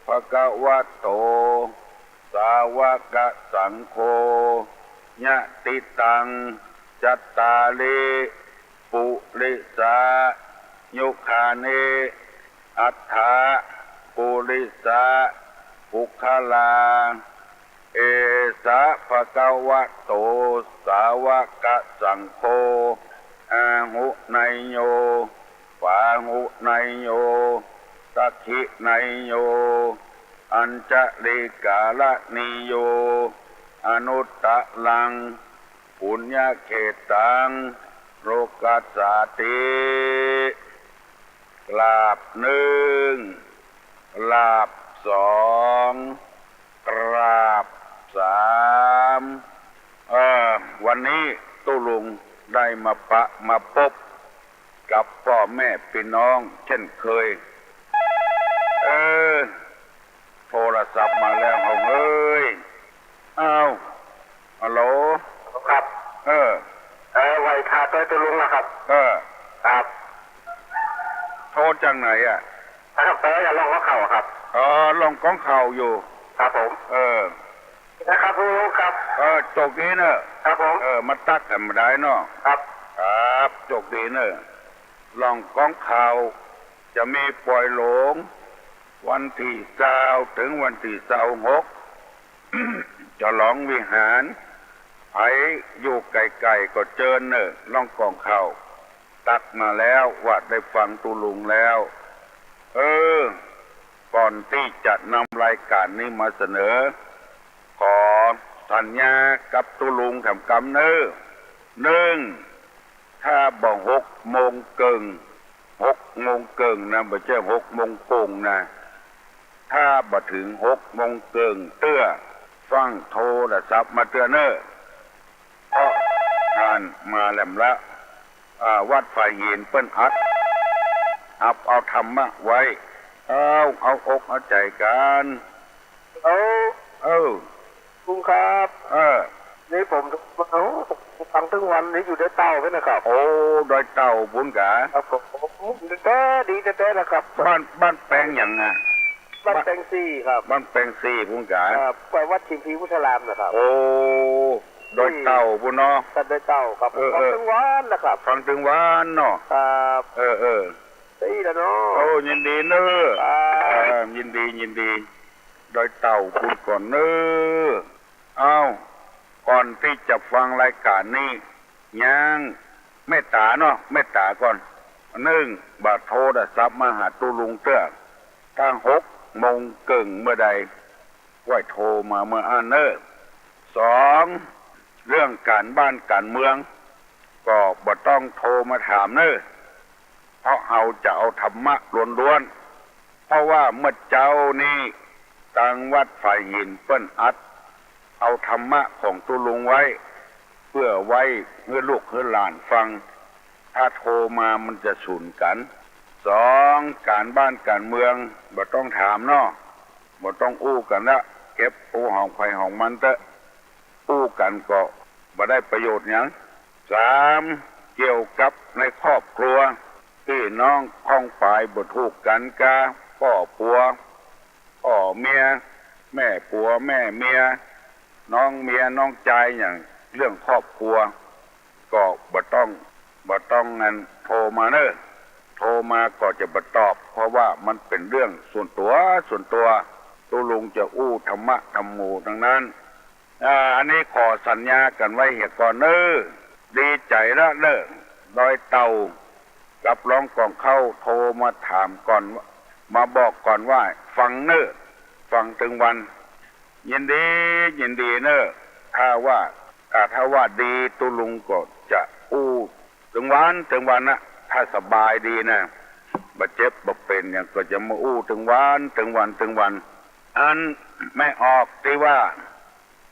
ภะคะวะโต สาวะกะสังโฆ ยะติตัง จัตตาริ ปุริสายุคานิ อัฏฐะปุริสะปุคคลา เอสะภะคะวะโต สาวะกะสังโฆ อาหุเนยโย ปาหุเนยโย สักขิเนยโย อัญชะลีกะระณีโย อนุตตะรัง ปุญญะเขตตัง โลกัสสาติ กราบนึ่ง กราบสอง กราบสาม เออ วันนี้ตุ๊ลุงได้มาปะมาปบกับป้อแม่ปี้น้องเจ้นเกย เออ โทรศัพท์มาแล้วเฮาเอ้ย อ้าว ฮัลโหล ครับ เออ เออ ไหว้พระตวยตุ๊ลุงนะครับ เออ ครับ โทรจากไหนอะ ครับ เออ อย่าล่องหัวข่าวอะครับ เออ ล่องก้องข่าวอยู่ ครับผม เออ นะครับ ตุ๊ลุงครับ เออ โจคดีเน่อ ครับผม เออ มาตั๊กกั๋นบ่ได้เนาะ ครับ ครับ โจคดีเน่อ ล่องก้องข่าว จะมีป่อยหลวง วันตี้ซาวเถิงวันตี้ซาวหก ฉลองวิหาร ใผอยู่ใก้ๆ ก็เจิญเน่อ ล่องก้องข่าว ตั๊กมาแล้วว่าได้ฟังตุ๊ลุงแล้ว เออ ก่อนตี้จะนำรายก๋านนี้มาเสนอ ขอสัญญากับตุ๊ลุงแถมกำเน่อ นึ่ง ถ้าบ่หกโมงเกิ่ง หกโมงเกิ่งนะ บ่ใจ้หกโมงโป่งนะ ถ้าบ่เถิงหกโมงเกิ่งเตื้อ ฟั่งโทรศัพท์มาเตื้อเน่อ เพราะงานมาแหลมละ อ่า วัดฝายหินเปิ้นอัด อับเอาธรรมะไว้ เอา เอาอกเอาใจ๋กั๋น เอา เออ ลุงครับ เออ นี่ผมมา โอ้ ฟังตึงวันนี่อยู่ดอยเต่าไปนะครับ โอ้ ดอยเต่าปู๊นกา ครับผม แต๊ๆ ดีแต๊ๆ นะครับ บ้าน บ้านแปงหยังอะ บ้านแปงสี่ครับ บ้านแปงสี่ปู๊นกา ครับ ไปวัดชิมพีพุทธารามนะครับ โอ้ ดอยเต่าปู๊นเนาะ ครับ ดอยเต่าครับ เออ ผมฟังตึงวันนะครับ ฟังตึงวันเนาะ ครับ เออ เออ ดีแล้วเนาะ โอ้ ยินดีเนอะ ครับ เออ ยินดี ยินดี ดอยเต่าปู๊นก่อนเนอะ อ้าว ก่อนตี้จะฟังรายก๋านนี้ ยังเมตต๋าเนาะ เมตต๋าก่อน นึ่ง บ่าโทรศัพท์มาหาตุ๊ลุงเตื้อ ตั้งหกโมงเกิ่งเมื่อใด ก้อยโทรมาเมื่ออั้นเนอะ สอง เรื่องก๋านบ้านก๋านเมือง ก็บ่ต้องโทรมาถามเนอะ เพราะเฮาจะเอาธรรมะล้วนๆ เพราะว่าเมื่อเจ๊านี้ ตางวัดฝายหินเปิ้นอัดเอาธรรมะของตุ๊ลุงไว้ เปื้อไว้หื้อลูกหื้อหลานฟัง ถ้าโทรมามันจะสูญกั๋น สอง ก๋านบ้านก๋านเมือง บ่ต้องถามเนาะ บ่ต้องอู้กั๋นละ เก็บอู้ของใผของมันเต๊อะ อู้กั๋นก็บ่ได้ประโยชน์หยัง สาม เกี่ยวกับในครอบครัว ปี้น้องข้องป๋ายบ่ถูกกั๋นกา ป้อปัว ป้อเมีย แม่ปัวแม่เมีย น้องเมียน้องจาย อย่างเรื่องครอบครัว ก็บ่ต้อง บ่ต้องอันโทรมาเนอะ โทรมาก็จะบ่ตอบ เพราะว่ามันเป๋นเรื่องส่วนตั๋ว ส่วนตั๋ว ตุ๊ลุงจะอู้ธรรมะธัมโมตังนั้น อ่า อันนี้ขอสัญญากั๋นไว้เหียก่อนเนอะ ดีใจ๋ละเนอะ ดอยเต่า กับร้องก่องเข้าโทรมาถามก่อน มาบอกก่อนว่าฟังเนอะ ฟังตึงวัน ยินดี ยินดีเนอะ ถ้าว่า อ่า ถ้าว่าดีตุ๊ลุงก็จะอู้ตึงวันตึงวันนะ ถ้าสบายดีนะ บ่เจ็บบ่เป๋นหยังก็จะมาอู้ตึงวันตึงวันตึงวัน อันแม่ออกตี้ว่า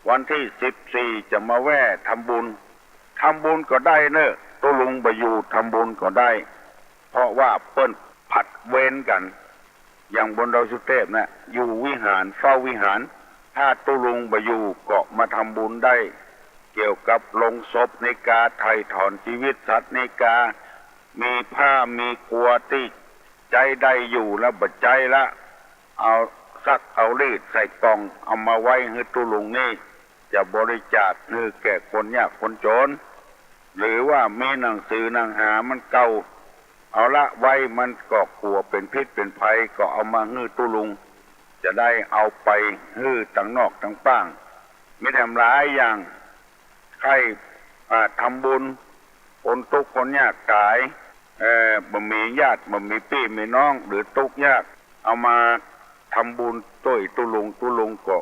วันตี้สิบสี่จะมาแว่ทำบุญ ทำบุญก็ได้เนอะ ตุ๊ลุงบ่อยู่ทำบุญก็ได้ เพราะว่าเปิ้นผลัดเวรกั๋น อย่างบนดอยสุเตพนะ อยู่วิหาร เฝ้าวิหาร ถ้าตุ๊ลุงบ่อยู่ก็มาทำบุญได้ เกี่ยวกับโลงศพนี้กา ไถ่ถอนจีวิตสัตว์นี้กา มีผ้ามีกัวตี้ใจ๊ได้อยู่แล้วบ่ใจ๊ละ เอาซักเอารีดใส่ก่อง เอามาไว้หื้อตุ๊ลุงนี้ จะบริจาคหื้อแก่คนยากคนจน หรือว่ามีหนังสือหนังหามันเก่า เอาละไว้มันก็กั๋วเป๋นพิษเป๋นภัย ก็เอามาหื้อตุ๊ลุง จะได้เอาไปหื้อตังนอกตังป้าง มีแถมหลายอย่าง ใค่ อ่า ทำบุญ คนตุ๊กข์คนยากต๋าย เอ่อ บ่มีญาติ บ่มีปี้มีน้อง หรือตุ๊กข์ยาก เอามาทำบุญจ้วยตุ๊ลุง ตุ๊ลุงก็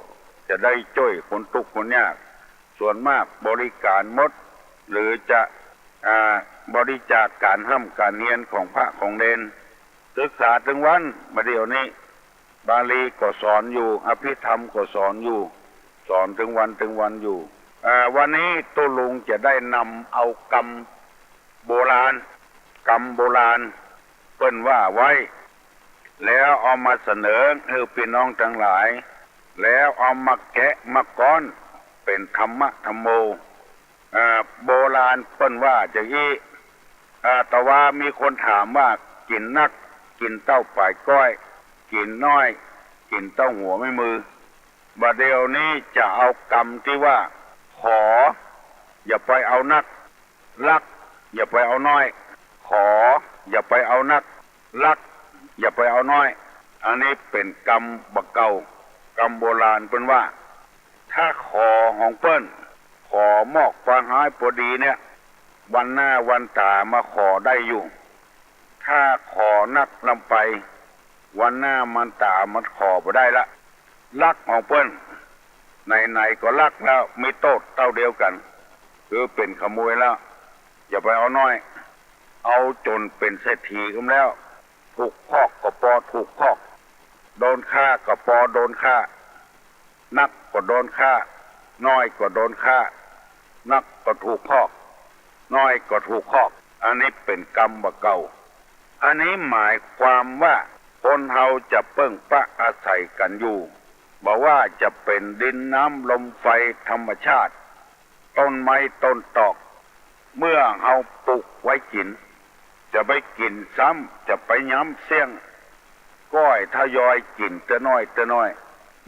จะได้จ้วยคนตุ๊กข์คนยาก ส่วนมากบริก๋านหมด หรือจะ อ่า บริจาคก๋านฮ่ำก๋านเฮียนของพระของเณร ศึกษาตึงวัน บ่าเดี่ยวนี้ บาลีก็สอนอยู่ อภิธรรมก็สอนอยู่ สอนตึงวันตึงวันอยู่ อ่า วันนี้ตุ๊ลุงจะได้นำเอากำโบราณ กำโบราณเปิ้นว่าไว้ แล้วเอามาเสนอหื้อปี้น้องตังหลาย แล้วเอามาแกะมาก๊อนเป๋นธรรมะธัมโม อ่า โบราณเปิ้นว่าจะอี้ อ่า ตะวามีคนถามว่า กิ๋นนัก กิ๋นเต้าป๋ายก้อย กิ๋นน้อย กิ๋นเต้าหัวแม่มือ บ่าเดี่ยวนี้จะเอากำตี้ว่า ขอ อย่าไปเอานัก ลัก อย่าไปเอาน้อย ขอ อย่าไปเอานัก ลัก อย่าไปเอาน้อย อันนี้เป๋นกำบ่าเก่า กำโบราณเปิ้นว่า ถ้าขอของเปิ้น ขอมอกความฮ้ายปอดีเนี่ย วันหน้าวันต๋ามาขอได้อยู่ ถ้าขอนักล้ำไป วันหน้าวันต๋ามาขอบ่ได้ละ ลักของเปิ้น ไหนๆ ก็ลักแล้ว มีโต้ษเต้าเดียวกั๋น คือเป๋นขโมยแล้ว อย่าไปเอาน้อย เอาจ๋นเป๋นเศรษฐีกำแล้ว ถูกคอกก็ปอถูกคอก โดนฆ่าก็ปอโดนฆ่า นักก็โดนฆ่า น้อยก็โดนฆ่า นักก็ถูกคอก น้อยก็ถูกคอก อันนี้เป๋นกำบ่าเก่า อันนี้หมายความว่าคนเฮาจะเปิ้งปะอาศัยกั๋นอยู่ บ่ว่าจะเป๋นดินน้ำลมไฟธรรมชาติ ต้นไม้ต้นตอก เมื่อเฮาปลูกไว้กิ๋น จะไปกิ๋นซ้ำ จะไปย้ำเสี้ยง ก้อยทยอยกิ๋นเตื้อน้อยเตื้อน้อย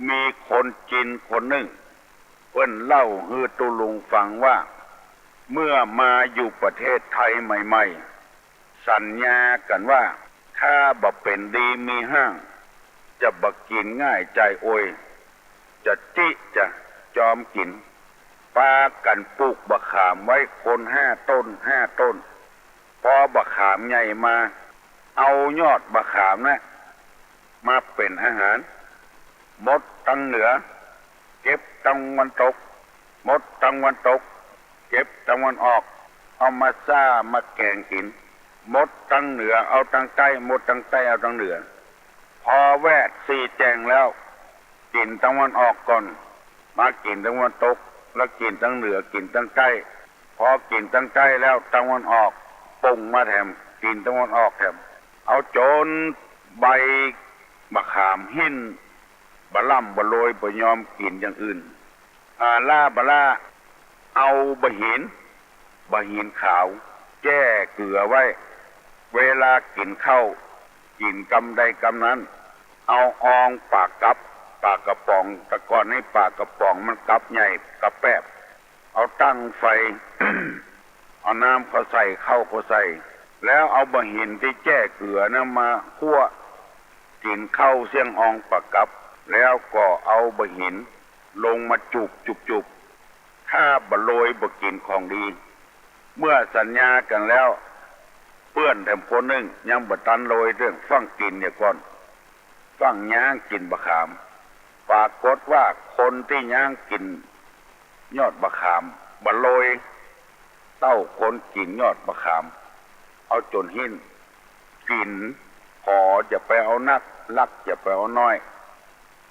มีคนจีนคนนึ่ง เปิ้นเล่าหื้อตุ๊ลุงฟังว่า เมื่อมาอยู่ประเทศไทยใหม่ๆ สัญญากั๋นว่า ถ้าบ่เป๋นดีมีฮ้าง จะบ่กิ๋นง่ายจายโอย จะจิจะจอมกิ๋น ปากั๋นปลูกบ่าขามไว้คนห้าต้นห้าต้น ปอบ่าขามใหญ่มา เอายอดบ่าขามนั้นมาเป๋นอาหาร หมดตังเหนือ เก็บตังวันตก หมดตังวันตก เก็บตังวันออก เอามาซ่ามาแก๋งกิ๋น หมดตังเหนือเอาตังใต้ หมดตังใต้เอาตังเหนือ ปอแวดสี่แจ่งแล้ว กิ๋นตังวันออกก่อน มากิ๋นตังวันตก แล้วกิ๋นตังเหนือ กิ๋นตังใต้ ปอกิ๋นตังใต้แล้ว ตังวันออกปงมาแถม กิ๋นตังวันออกแถม เอาจ๋นใบบ่าขามหิ้น บ่าล่ำบ่าโรย บ่ยอมกิ๋นอย่างอื่น อ่า ล้าบ่าล้า เอาบ่าหิน บ่าหินขาว แจ้เกือไว้ เวลากิ๋นข้าว กิ๋นกำใดกำนั้น เอาอองปากกับ ปากกระป๋อง แต่ก่อนนี้ปากกระป๋องมันกับใหญ่กับแปบ เอาตั้งไฟ เอาน้ำเข้าใส่ ข้าวเข้าใส่ แล้วเอาบ่าหินตี้แจ้เกือนั้นมาคั่ว กิ๋นข้าวเสี้ยงอองปากกับ แล้วก็เอาบ่าหินลงมาจูบจูบจูบ ถ้าบ่าโรยบ่ากิ๋นของดี เมื่อสัญญากั๋นแล้ว เปื้อนแถมคนนึ่งยังบ่ตันโรยเตื้อ ฟั่งกิ๋นเหียก่อน ฟั่งย้างกิ๋นบ่าขาม ปรากฏว่าคนตี้ย้างกิ๋นยอดบ่าขาม บ่าโรยเต้าคนกิ๋นยอดบ่าขาม เอาจ๋นหิ้น กิ๋นผอจะไปเอานัก ลักจะไปเอาน้อย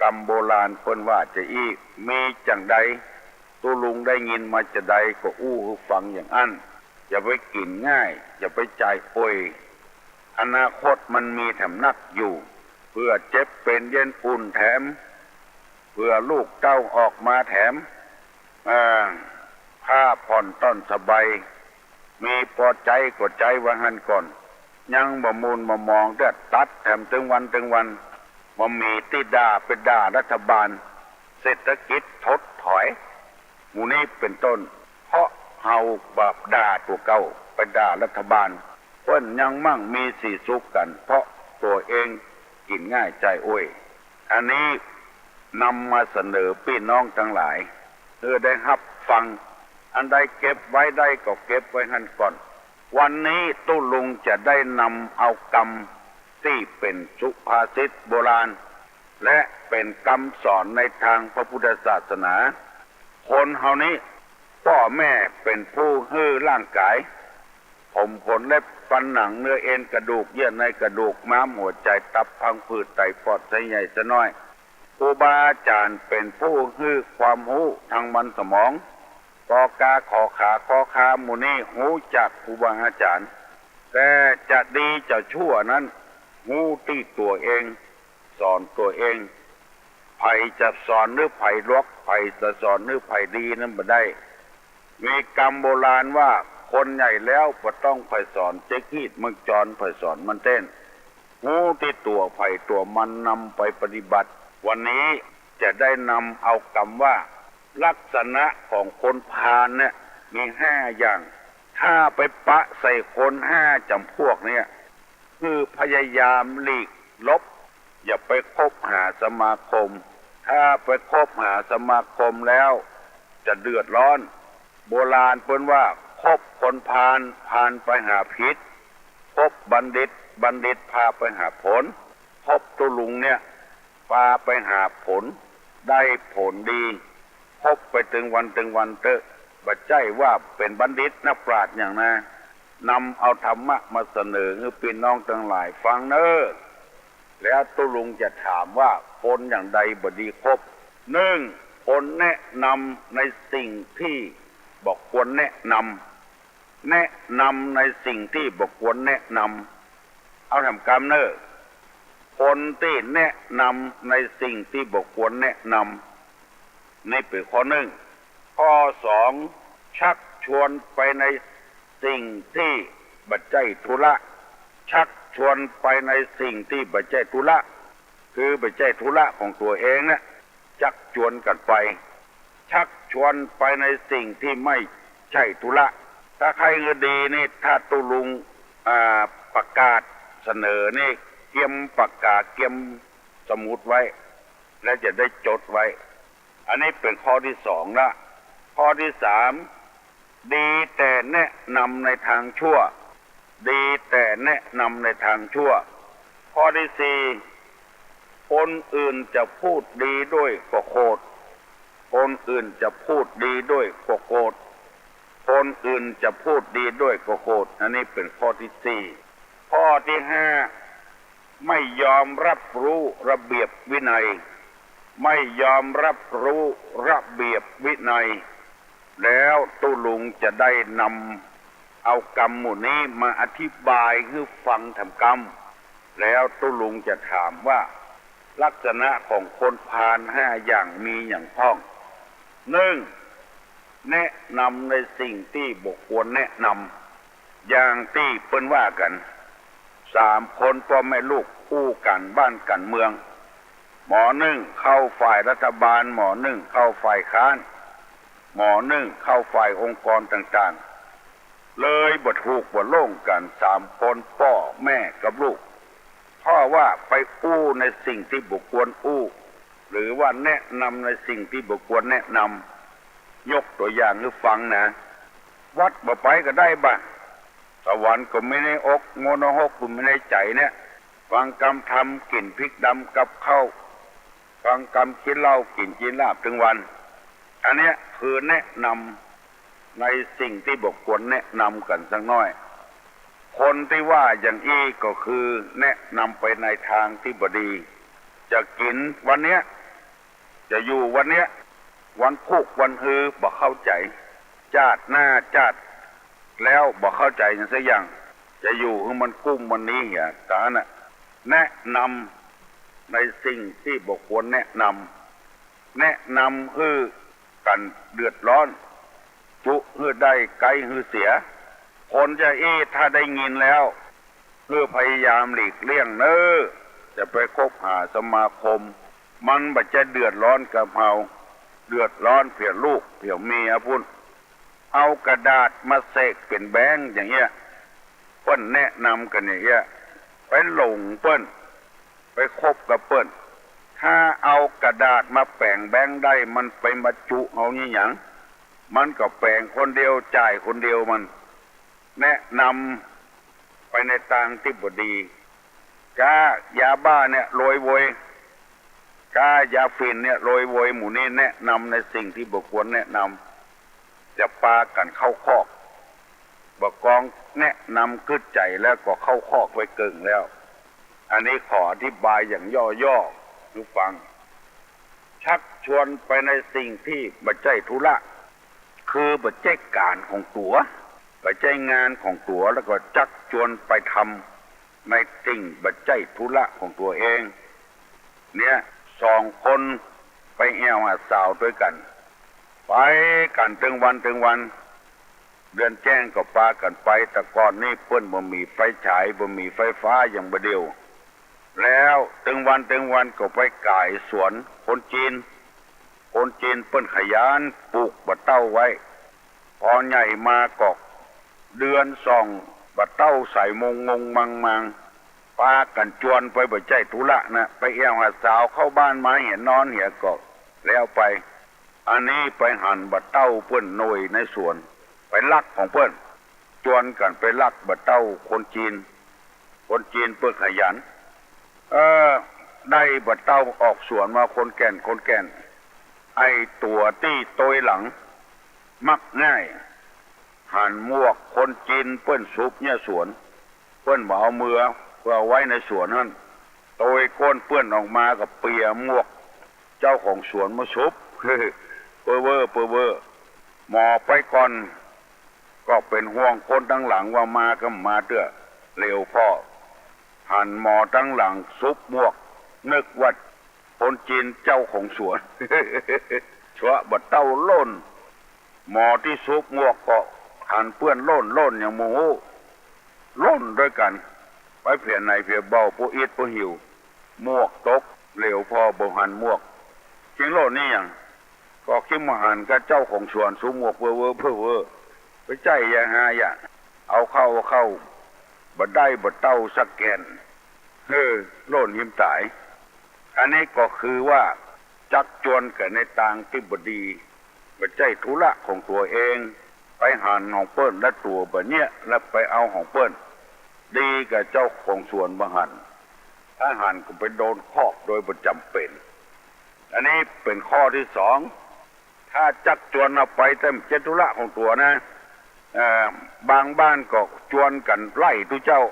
กำโบราณเปิ้นว่าจะอี้ มีจั่งใด ตุ๊ลุงได้ยินมาจะใดก็อู้หื้อฟังอย่างอั้น อย่าไปกิ๋นง่าย อย่าไปจายโอย อนาคตมันมีแถมนักอยู่ เปื้อเจ็บเป๋นเย็นอุ่นแถม เปื้อลูกเต้าออกมาแถม อ่า ผ้าผ่อนต้อนสบาย มีปอใจ๊ก็ใจ๊ว่าหั้นก่อน ยังบ่ามูนบ่ามองเตื้อ ตัดแถมตึงวันตึงวัน บ่ามีตี้ด่าไปด่ารัฐบาล เศรษฐกิจถดถอย หมู่นี้เป๋นต้น เพราะเฮาบ่าด่าตั๋วเก่า ไปด่ารัฐบาล เปิ้นยังมั่งมีสีสุขกั๋น เพราะตั๋วเองกิ๋นง่ายจายโอย อันนี้นำมาเสนอปี้น้องตังหลาย หื้อได้ฮับฟัง อันใดเก็บไว้ได้ก็เก็บไว้หั้นก่อน วันนี้ตุ๊ลุงจะได้นำเอากำตี้เป๋นสุภาษิตโบราณ และเป๋นกำสอนในตางพระพุทธศาสนา คนเฮานี้ ป้อแม่เป๋นผู้หื้อร่างก๋าย ผมขนเล็บฟันหนัง เนื้อเอ็นกระดูก เยื่อในกระดูก ม้ามหัวใจ๋ ตับพังผืด ไตปอด ไส้ใหญ่ไส้น้อย ครูบาอาจ๋ารย์เป๋นผู้หื้อความฮู้ตางมันสมอง ก ก ข ข ค ค หมู่นี้ฮู้จักครูบาอาจ๋ารย์ แต่จะดีจะชั่วนั้น ฮู้ตี้ตั๋วเอง สอนตั๋วเอง ใผจะสอนหื้อใผหลวก ใผจะสอนหื้อใผดีนั้นบ่ได้ มีกำโบราณว่า คนใหญ่แล้วบ่ต้องใผสอน เจ๊กฮีดเมืองจรใผสอนมันเต้น ฮู้ตี้ตั๋วใผตั๋วมันนำไปปฏิบัติ วันนี้จะได้นำเอากำว่า ลักษณะของคนพาลเนี่ยมีห้าอย่าง ถ้าไปปะใส่คนห้าจ๋ำพวกเนี่ย คือพยายามหลีกหลบ อย่าไปคบหาสมาคม ถ้าไปคบหาสมาคมแล้วจะเดือดร้อน โบราณเปิ้นว่า คบคนพาล พาลไปหาผิด คบบัณฑิต บัณฑิตพาไปหาผล คบตุ๊ลุงเนี่ย ปาไปหาผล ได้ผลดี คบไปตึงวันตึงวันเต๊อะ บ่ใจ้ว่าเป๋นบัณฑิตนักปราชญ์หยังนา นำเอาธรรมะมาเสนอหื้อปี้น้องตังหลายฟังเน่อ แล้วตุ๊ลุงจะถามว่าคนอย่างใดบ่ดีคบ นึ่ง คนแนะนำในสิ่งตี้บ่ควรแนะนำ แนะนำในสิ่งตี้บ่ควรแนะนำ เอาแถมกำเน่อ คนตี้แนะนำในสิ่งตี้บ่ควรแนะนำ นี่เป๋นข้อนึ่ง ข้อสอง ชักชวนไปในสิ่งตี้บ่ใจ้ธุระ ชักชวนไปในสิ่งตี้บ่ใจ้ธุระ คือบ่ใจ้ธุระของตั๋วเองนะ ชักชวนกั๋นไป ชักชวนไปในสิ่งตี้ไม่ใจ้ธุระ ถ้าใค่หื้อดีนี่ ถ้าตุ๊ลุง อ่า ประกาศเสนอนี่ เกียมปากกา เกียมสมุดไว้ และจะได้จดไว้ อันนี้เป๋นข้อตี้สองละ ข้อตี้สาม ดีแต่แนะนำในทางชั่ว ดีแต่แนะนำในทางชั่ว ข้อตี้สี่ คนอื่นจะพูดดีด้วยก็โกรธ คนอื่นจะพูดดีด้วยก็โกรธ คนอื่นจะพูดดีด้วยก็โกรธ อันนี้เป๋นข้อตี้สี่ ข้อตี้ห้า ไม่ยอมรับรู้ระเบียบวินัย ไม่ยอมรับรู้ระเบียบวินัย แล้วตุ๊ลุงจะได้นำเอากำหมู่นี้มาอธิบายหื้อฟังแถมกำ แล้วตุ๊ลุงจะถามว่า ลักษณะของคนพาลห้าอย่างมีหยังพ่อง นึ่ง แนะนำในสิ่งตี้บ่ควรแนะนำ อย่างตี้เปิ้นว่ากั๋น สามคนป้อแม่ลูกอู้ก๋านบ้านก๋านเมือง หมอนึ่งเข้าฝ่ายรัฐบาล หมอนึ่งเข้าฝ่ายค้าน หมอนึ่งเข้าฝ่ายองค์กรต่างๆ เลยบ่ถูกบ่โล่งกั๋นสามคนป้อแม่กับลูก เพราะว่าไปอู้ในสิ่งตี้บ่ควรอู้ หรือว่าแนะนำในสิ่งตี้บ่ควรแนะนำ ยกตั๋วอย่างหื้อฟังนะ วัดบ่ไปก็ได้บ่ะ สวรรค์ก็มีในอก โงนรกก็มีในใจ๋เนี่ย ฟังกำธรรม กิ๋นพริกดำกับข้าว ฟังกำกิ๋นเหล้า กิ๋นจีนลาบตึงวัน อันเนี้ยคือแนะนำในสิ่งตี้บ่ควรแนะนำกั๋นสักหน้อย คนตี้ว่าอย่างอี้ก็คือแนะนำไปในทางตี้บ่ดี จะกิ๋นวันเนี้ย จะอยู่วันเนี้ย วันพุกวันฮือบ่เข้าใจ๋ จาติหน้าจาติแล้วบ่เข้าใจ๋หยังสักอย่าง จะอยู่หื้อมันกุ้มวันนี้เหีย ต๋าน่ะ แนะนำในสิ่งตี้บ่ควรแนะนำ แนะนำหื้อกั๋นเดือดร้อน จุหื้อได้ ไก๊หื้อเสีย คนจะอี้ถ้าได้ยินแล้ว หื้อพยายามหลีกเลี่ยงเน่อ จะไปคบหาสมาคม มันบ่ใจ้เดือดร้อนกับเฮา เดือดร้อนเผียลูกเผียเมียปุ้น เอากระดาษมาเสกเป๋นแบงก์อย่างเอี้ย เปิ้นแนะนำกั๋นอย่างเอี้ย ไปหลงเปิ้น ไปคบกับเปิ้น ถ้าเอากระดาษมาแป๋งแบงก์ได้ มันไปมาจุเอานี่หยัง มันก็แป๋งคนเดียว จ่ายคนเดียวมัน แนะนำไปในตางตี้บ่ดี ก๊ายาบ้าเนี่ยรวยเวย ก๊ายาฝิ่นเนี่ยรวยเวย หมู่นี้แนะนำในสิ่งตี้บ่ควรแนะนำ จะปากั๋นเข้าคอก บ่กองแนะนำกึ๊ดใจ๋แล้วก็เข้าคอกไปเกิ่งแล้ว อันนี้ขออธิบายอย่างย่อๆ หื้อฟัง ชักชวนไปในสิ่งตี้บ่ใจ้ธุระ คือบ่ใจ้ก๋านของตั๋ว บ่ใจ้งานของตั๋ว แล้วก็ชักชวนไปทำในสิ่งบ่ใจ้ธุระของตั๋วเอง เนี่ย สองคนไปแอ่วหาสาวตวยกั๋น ไปกั๋นตึงวันตึงวัน เดือนแจ้งก็ปากั๋นไป แต่ก่อนนี้เปิ้นบ่มีไฟฉาย บ่มีไฟฟ้าอย่างบ่าเดี่ยว แล้วตึงวันตึงวันก็ไปก๋ายสวนคนจีน คนจีนเปิ้นขยันปลูกบ่าเต้าไว้ ปอใหญ่มาก็เดือนสอง บ่าเต้าใสมงมงมังมัง ปากั๋นจวนไปบ่ใจ้ธุระนะ ไปแอ่วหาสาว เข้าบ้านมาเหียนอนเหียก็แล้วไป อันนี้ไปหันบ่าเต้าเปิ้นโหน่ยในสวน ไปลักของเปิ้น จวนกั๋นไปลักบ่าเต้าคนจีน คนจีนเปิ้นขยัน เออ ได้บ่าเต้าออกสวนมาคนแก่นคนแก่น ไอ้ตั๋วตี้ตวยหลัง มักง่าย หันหมวกคนจีนเปิ้นสุบเยียะสวน เปิ้นบ่เอาเมือ เปื้อเอาไว้ในสวนหั้น ตวยก้นเปื้อนออกมาก็เปียหมวกเจ้าของสวนมาสุบ เป้อเว่อ เป้อเว่อ หมอไปก่อน ก็เป๋นห่วงคนตังหลังว่ามาก็บ่มาเตื้อ เหลียวผ่อหันหมอตังหลังสุบหมวก นึกว่าคนจีนเจ้าของสวน ชัวะบ่าเต้าล่น หม้อตี้สุบหมวกก็หันเปื้อนโล่นโล่นอย่างบ่ฮู้ โล่นตวยกั๋น ไปเผียไหนเผียเบา ปัวอิดปัวหิว หมวกตกเหลวผ่อบ่หันหมวก จึงโล่นนี่หยัง ก็กึ๊ดบ่หัน กาเจ้าของสวนสุบหมวกเว่อเว่อเว่อเว่อ ไปใจ๊ยาฮายะ เอาเข้าเอาเข้า บ่ได้บ่เต้าสักแก่น เฮ้อ โล่นหิมต๋าย อันนี้ก็คือว่าจักจวนกั๋นในตางตี้บ่ดี บ่ใจ้ธุระของตั๋วเอง ไปหันของเปิ้นและตั๋วบ่เยียะ และไปเอาของเปิ้น ดีกาเจ้าของสวนบ่หัน ถ้าหันก็ไปโดนคอบโดยบ่จ๋ำเป๋น อันนี้เป๋นข้อตี้สอง ถ้าจักจวนเอาไปแต่บ่ใจ้ธุระของตั๋วนะ เอ่อ บางบ้านก็จวนกั๋นไล่ตุ๊เจ้า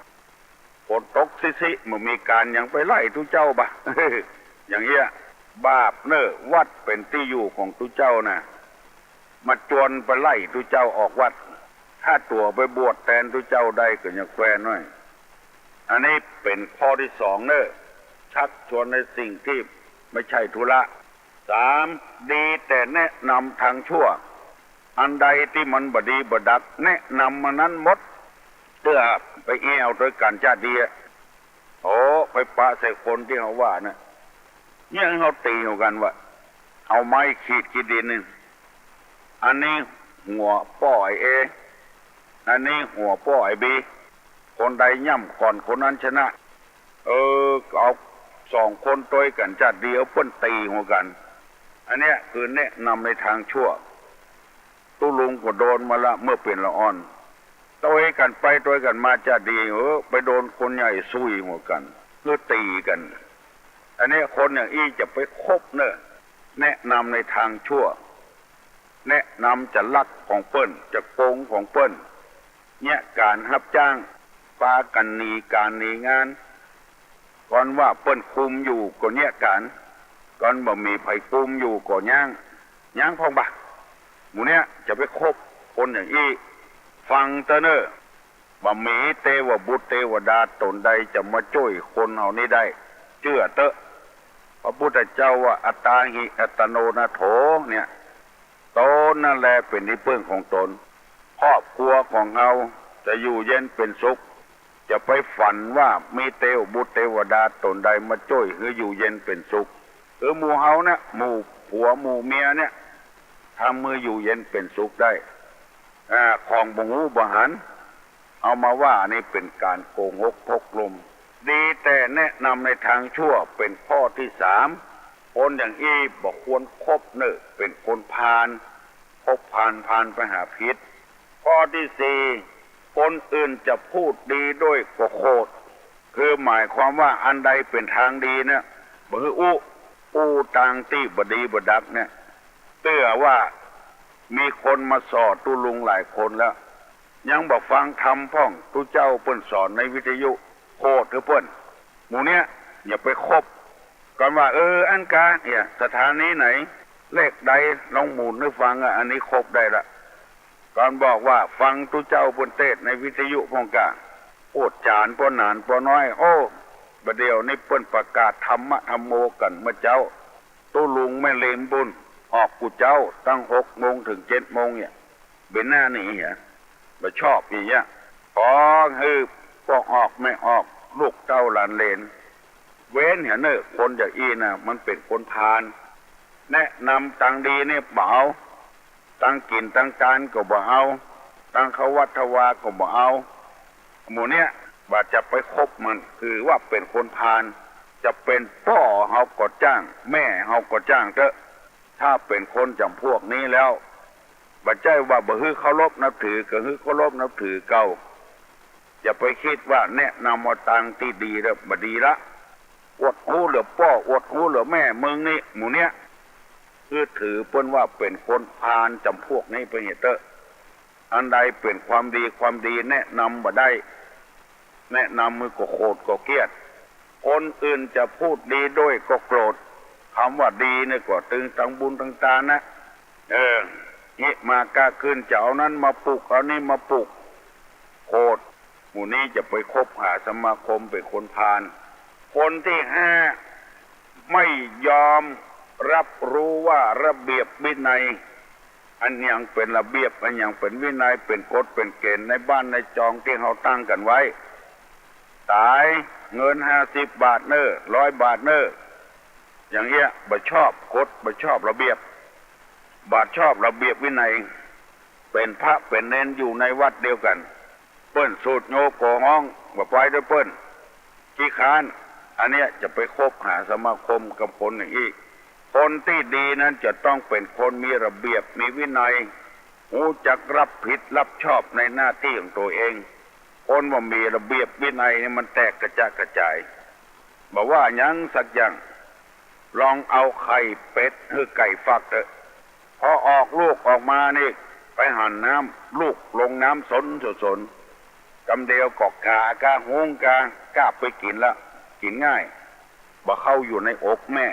ฝนตกซิซิ บ่มีก๋านหยัง ไปไล่ตุ๊เจ้าบ่ะ อย่างเอี้ย บาปเน่อ วัดเป๋นตี้อยู่ของตุ๊เจ้านะ มาจวนไปไล่ตุ๊เจ้าออกวัด ถ้าตั๋วไปบวชแตนตุ๊เจ้าได้ก็ยังแควนหน้อย อันนี้เป๋นข้อตี้สองเน่อ ชักชวนในสิ่งตี้บ่ใจ้ธุระ สาม ดีแต่แนะนำตางชั่ว อันใดตี้มันบ่ดีบ่ดัก แนะนำอันนั้นหมด เตื้อไปแอ่วตวยกั๋นจะดีอะ โอ้ ไปปะใส่คนตี้เฮาว่านะ เนี่ยเฮาตี๋หัวกั๋นว่า เอาไม้ขีดขี้ดินนี่ อันนี้หัวป้อไอ้เอ อันนี้หัวป้อไอ้บี คนใดย่ำก่อนคนนั้นชนะ เออ เอาสองคนตวยกั๋นจะดี เอาเปิ้นตี๋หัวกั๋น อันเนี้ยคือแนะนำในตางชั่ว ตุ๊ลุงก็โดนมาละเมื่อเป๋นละอ่อน ตวยกั๋นไปตวยกั๋นมาจะดี เออ ไปโดนคนใหญ่ซุยหัวกั๋น หื้อตี๋กั๋น อันเนี้ยคนอย่างอี้จะไปคบเน่อ แนะนำในตางชั่ว แนะนำจะลักของเปิ้น จะโกงของเปิ้น เยียะก๋านฮับจ้าง ปากั๋นหนีก๋านหนีงาน ก่อนว่าเปิ้นกุมอยู่ก็เยียะก๋าน ก่อนบ่มีใผกุมอยู่ก็ย้าง ย้างพ่องบ่ะ หมู่เนี้ยจะไปคบคนอย่างอี้ ฟังเต๊อะเน่อ บ่มีเตวบุตรเตวดาต๋นใดจะมาจ้วยคนเฮานี้ได้ เจื้อเต๊อะ พระพุทธเจ้าว่า อัตตาหิ อัตตโนนาโถ เนี่ย ต๋นนั่นแลเป๋นตี้เปิ้งของต๋น ครอบครัวของเฮาจะอยู่เย็นเป๋นสุข จะไปฝันว่ามีเตวบุตรเตวดาต๋นใดมาจ้วยหื้ออยู่เย็นเป๋นสุข หื้อหมู่เฮาเนี่ย หมู่ผัวหมู่เมียเนี่ย ทำหื้ออยู่เย็นเป๋นสุขได้ อ่า ของบ่ฮู้บ่หัน เอามาว่านี่เป๋นก๋านโกหกพกลม ดีแต่แนะนำในตางชั่วเป๋นข้อตี้สาม คนอย่างอี้บ่ควรคบเน่อ เป๋นคนพาล คบพาล พาลไปหาผิด ข้อตี้สี่ คนอื่นจะพูดดีด้วยก็โขด คือหมายความว่าอันใดเป๋นตางดีเนี่ย บ่หื้ออู้ อู้ตางตี้บ่ดีบ่ดักเนี่ย เตื้อว่ามีคนมาส่อตุ๊ลุงหลายคนแล้ว ยังบ่ฟังธรรมพ่อง ตุ๊เจ้าเปิ้นสอนในวิทยุ โขดหื้อเปิ้น หมู่เนี้ยอย่าไปคบ ก่อนว่า เออ อันกา เนี่ย สถานีไหน เลขใด ลองหมุนหื้อฟังอะ อันนี้คบได้ละ ก่อนบอกว่าฟังตุ๊เจ้าเปิ้นเตสน์ในวิทยุพ่องกา โอ้ จ๋ารย์ป้อหนานป้อน้อย โอ้ บ่าเดี่ยวนี้เปิ้นประกาศธรรมะธัมโมกั๋นเมื่อเจ๊า ตุ๊ลุงแม่ริมปุ้น ออกกู้เจ๊า ตั้งหกโมงเถิงเจ็ดโมงเนี่ย เป๋นหน้าหนีเหรอ บ่ชอบอย่างเงี้ย ขอหื้อป้อออกแม่ออก ลูกเต้าหลานเหลน เว้นเหียเน่อ คนอย่างอี้นะ มันเป๋นคนพาล แนะนำตางดีนี่บ่เอา ตางกิ๋นตางตานก็บ่เอา ตางเข้าวัดเข้าวาก็บ่เอา หมู่เนี้ยบ่าจะไปคบมัน คือว่าเป๋นคนพาล จะเป๋นป้อเฮาก็จ้าง แม่เฮาก็จ้างเต๊อะ ถ้าเป๋นคนจ๋ำพวกนี้แล้ว บ่ใจ้ว่าบ่หื้อเคารพนับถือ ก็หื้อเคารพนับถือเก่า อย่าไปกึ๊ดว่าแนะนำเอาตางตี้ดีแล้วบ่ดีละ อวดฮู้เหลือป้อ อวดฮู้เหลือแม่ มึงนี่ หมู่เนี้ย คือถือเปิ้นว่าเป๋นคนพาลจ๋ำพวกนี้ไปเหียเต๊อะ อันใดเป๋นความดี ความดีแนะนำบ่ได้ แนะนำหื้อก็โขดก็เกลียด คนอื่นจะพูดดีด้วยก็โกรธ กำว่าดีเนี่ยก็ตึงตางบุญตางตานนะ เออ นี่มาก้าขึ้นจะเอานั้นมาปลูก เอานี่มาปลูก โขด หมู่นี้จะไปคบหาสมาคมเป๋นคนพาล คนตี้ห้า ไม่ยอมรับรู้ว่าระเบียบวินัย อันหยังเป๋นระเบียบ อันหยังเป๋นวินัย เป๋นกฎเป๋นเก๋ณฑ์ในบ้านในจองตี้เฮาตั้งกั๋นไว้ ต๋าย เงินห้าสิบบาทเน่อ ร้อยบาทเน่อ อย่างเอี้ย บ่ชอบกฎ บ่ชอบระเบียบ บ่ชอบระเบียบวินัย เป๋นพระเป๋นเณรอยู่ในวัดเดียวกั๋น เปิ้นสูดโยโกฮ้อง บ่ไปตวยเปิ้น ขี้ค้าน อันเนี้ยจะไปคบหาสมาคมกับคนอย่างอี้ คนตี้ดีนั้นจะต้องเป๋นคนมีระเบียบ มีวินัย ฮู้จักรับผิดรับชอบในหน้าตี้ของตั๋วเอง คนบ่มีระเบียบวินัยนี่มันแตกกระจะกระจาย บ่ว่าหยังสักอย่าง ลองเอาไข่เป็ดหื้อไก่ฟักเต๊อะ พอออกลูกออกมานี่ ไปหันน้ำ ลูกลงน้ำสนสน กำเดียวก็ก๋ากา หุงกา กาบไปกิ๋นละ กิ๋นง่าย บ่เข้าอยู่ในอกแม่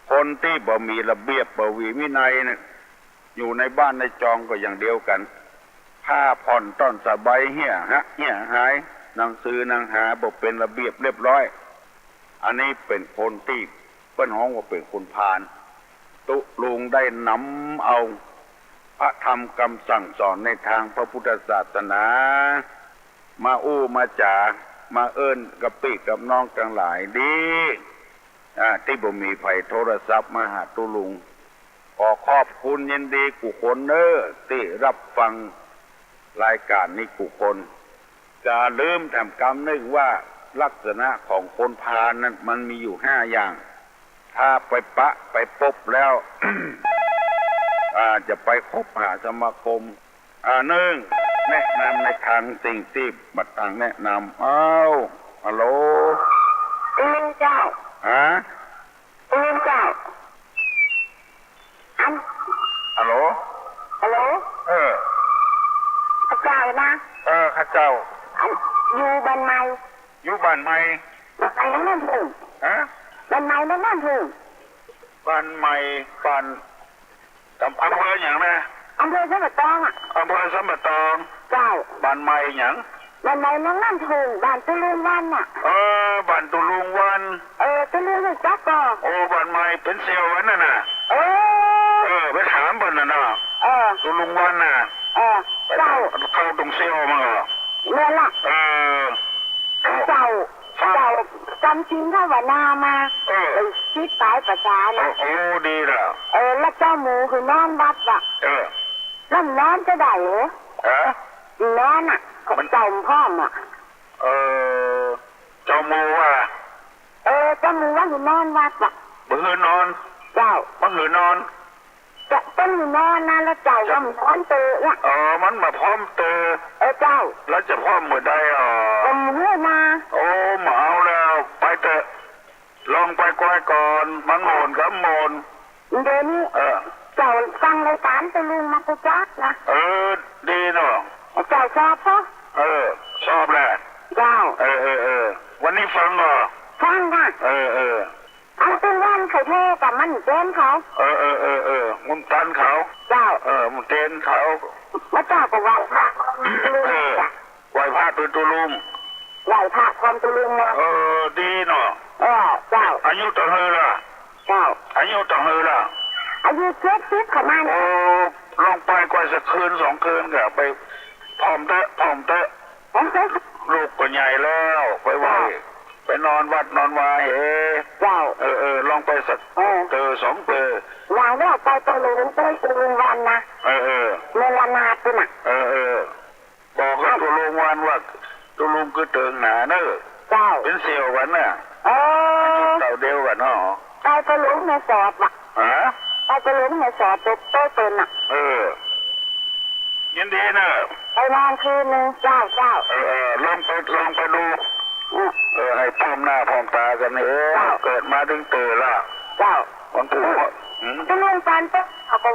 คนตี้บ่มีระเบียบ บ่มีวินัยเนี่ย อยู่ในบ้านในจองก็อย่างเดียวกั๋น ผ้าผ่อนต้อนสบายเหียหะเหียหาย หนังสือหนังหาบ่เป๋นระเบียบเรียบร้อย อันนี้เป๋นคนตี้เปิ้นฮ้องว่าเป๋นคนพาล ตุ๊ลุงได้นำเอาพระธรรมกำสั่งสอนในตางพระพุทธศาสนา มาอู้มาจ๋า มาเอิ้นกับปี้กับน้องตังหลายดี อ่า ตี้บ่มีใผโทรศัพท์มาหาตุ๊ลุง ขอขอบคุณยินดีกู้คนเน่อ ตี้ฮับฟังรายก๋านนี้กู้คน จ๋าลืมแถมกำนึ่งว่าลักษณะของคนพาลนั้นมันมีอยู่ห้าอย่าง ถ้าไปปะไปปบแล้ว อ่า จะไปคบหาสมาคม อ่า นึ่ง แนะนำในตางสิ่งตี้บ่ตางแนะนำ อ้าว ฮัลโหล อืม เจ้า ฮะ อืม เจ้า อัน ฮัลโหล ฮัลโหล เออ ข้าเจ้านะ เออ ข้าเจ้า อัน อยู่บ้านใหม่ อยู่บ้านใหม่ บ้านใหม่หลังนั้นเถิง ฮะ บ้านใหม่หลังนั้นเถิง บ้านใหม่ บ้าน อำ อำเภอหยังนะ อำเภอสันป่าตองอะ อำเภอสันป่าตอง เจ้า บ้านใหม่หยัง บ้านใหม่หลังนั้นเถิง บ้านตุ๊ลุงวันน่ะ เออ บ้านตุ๊ลุงวัน เออ ตุ๊ลุงฮู้จักก่อ โอ้ บ้านใหม่เป๋นเสี่ยววันนั่นน่ะ เออ เออ ไปถามเปิ้นน่ะเนาะ เออ ตุ๊ลุงวันน่ะ เออ ไป เจ้า เข้าตรงเสี่ยวมาเหรอ แม่นละ เออ เจ้า เจ้า จำศีลภาวนามา เออ ได้สิบป๋ายพรรษานะ โอ้ โอ้ ดีละ เออ แล้วเจ้าหมู่คือนอนวัดอะ เออ แล้วนอนจะได้เหรอ ฮะ นอนอะ มัน เจ้าพร้อมอะ เออ เจ้าหมู่ว่า เออ เจ้าหมู่ว่าหื้อนอนวัดอะ บ่หื้อนอน เจ้า บ่หื้อนอน จะ เปิ้นหื้อนอนนะ แล้วเจ้าก็บ่นอนเต๊อะเนี่ย อ๋อ มันบ่พร้อมเต๊อะ เออ เจ้า แล้วจะพร้อมเมื่อใดอ๋อ ก็บ่ฮู้นะ โอ้ บ่เอาแล้ว ไปเต๊อะ ลองไปกอยก่อน มันโหมนก็โหมน เดี๋ยวนี้ เออ เจ้าฟังรายก๋านตุ๊ลุงมากูจักนะ เออ ดีเนาะ เจ้าชอบปะ เออ ชอบแหละ เจ้า เออ เออ เออ วันนี้ฟังเหรอ ฟังค่ะ เออ เออ อันตี้วันใค่โทรก็มันเป๋นเขา เออ เออ เออ เออ มันตันเขา เจ้า เออ มันเป๋นเขา แล้วเจ้าก็ไหว้พระ เออ ไหว้พระเปื้อตุ๊ลุง ไหว้พระพร้อมตุ๊ลุงนะ เออ ดีเนาะ เออ เจ้า อายุเต้าหื้อละ เจ้า อายุเต้าหื้อละ อายุเจ็ดสิบประมาณ โอ้ ลองไปก่อนสักคืนสองคืนก็ไปพร้อมเต๊อะ พร้อมเต๊อะ ลูกก็ใหญ่แล้ว ไปไหว้ เจ้า ไปนอนวัดนอนวาเห เจ้า เออ เออ ลองไปสัก เออ เตอสองเตอ ว่าแล้วไปตุ๊ลุง ไปตุ๊ลุงวันนะ เออ เออ เมืองละนาดปุ้นน่ะ เออ เออ บอกกับตุ๊ลุงวันว่า ตุ๊ลุงคือเถิงหนาเน่อ เจ้า เป๋นเสี่ยวกั๋นน่ะ เออ เต้าเดียวกั๋นเนาะ ไปตุ๊ลุงแม่สอดว่ะ ฮะ ไปตุ๊ลุงแม่สอด ไปเปิ้นน่ะ เออ ยินดีเน่อ ไปนอนคืนนึ่ง เจ้า เจ้า เออ เออ ลองไป ลองไปดู อืม เออ หื้อพร้อมหน้าพร้อมต๋ากั๋น เออ เจ้า เกิดมาเถิงเต๋อละ เจ้า มันผูก อืม ตุ๊ลุงปันปุ๊บ เขาก็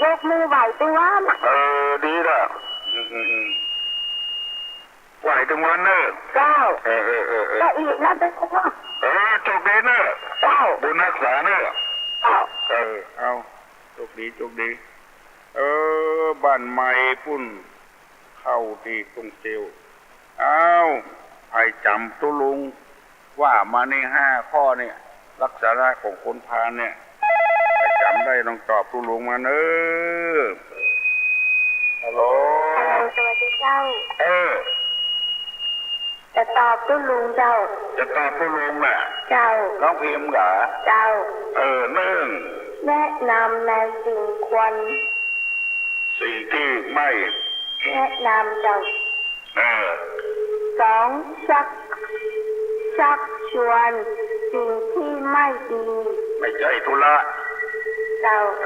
ยกมือไหว้ตุ๊ลุงวันน่ะ เออ ดีละ อืม อืม อืม ไหว้ตุ๊ลุงวันเน่อ เจ้า เออ เออ เออ เออ ก็อีกนะ เจ้า เออ โชคดีเน่อ เจ้า บุญฮักษาเน่อ เจ้า เออ เอา โชคดี โชคดี เออ บ้านใหม่ปุ้น เข้าตี้ตรงเสี่ยว อ้าว ใผจ๋ำตุ๊ลุงว่ามาในห้าข้อเนี่ย ลักษณะของคนพาลเนี่ย ใผจ๋ำ ได้ลองตอบตุ๊ลุงมาเน่อ ฮัลโหล ฮัลโหล สวัสดีเจ้า เออ จะตอบตุ๊ลุงเจ้า จะตอบตุ๊ลุงน่ะ เจ้า น้องพิมพ์เหรอ เจ้า เออ นึ่ง แนะนำในสิ่งควร สิ่งที่ไม่ แนะนำเจ้า เออ สอง ชัก ชักชวนสิ่งที่ไม่ดี ไม่ใช่ธุระ เจ้า เอ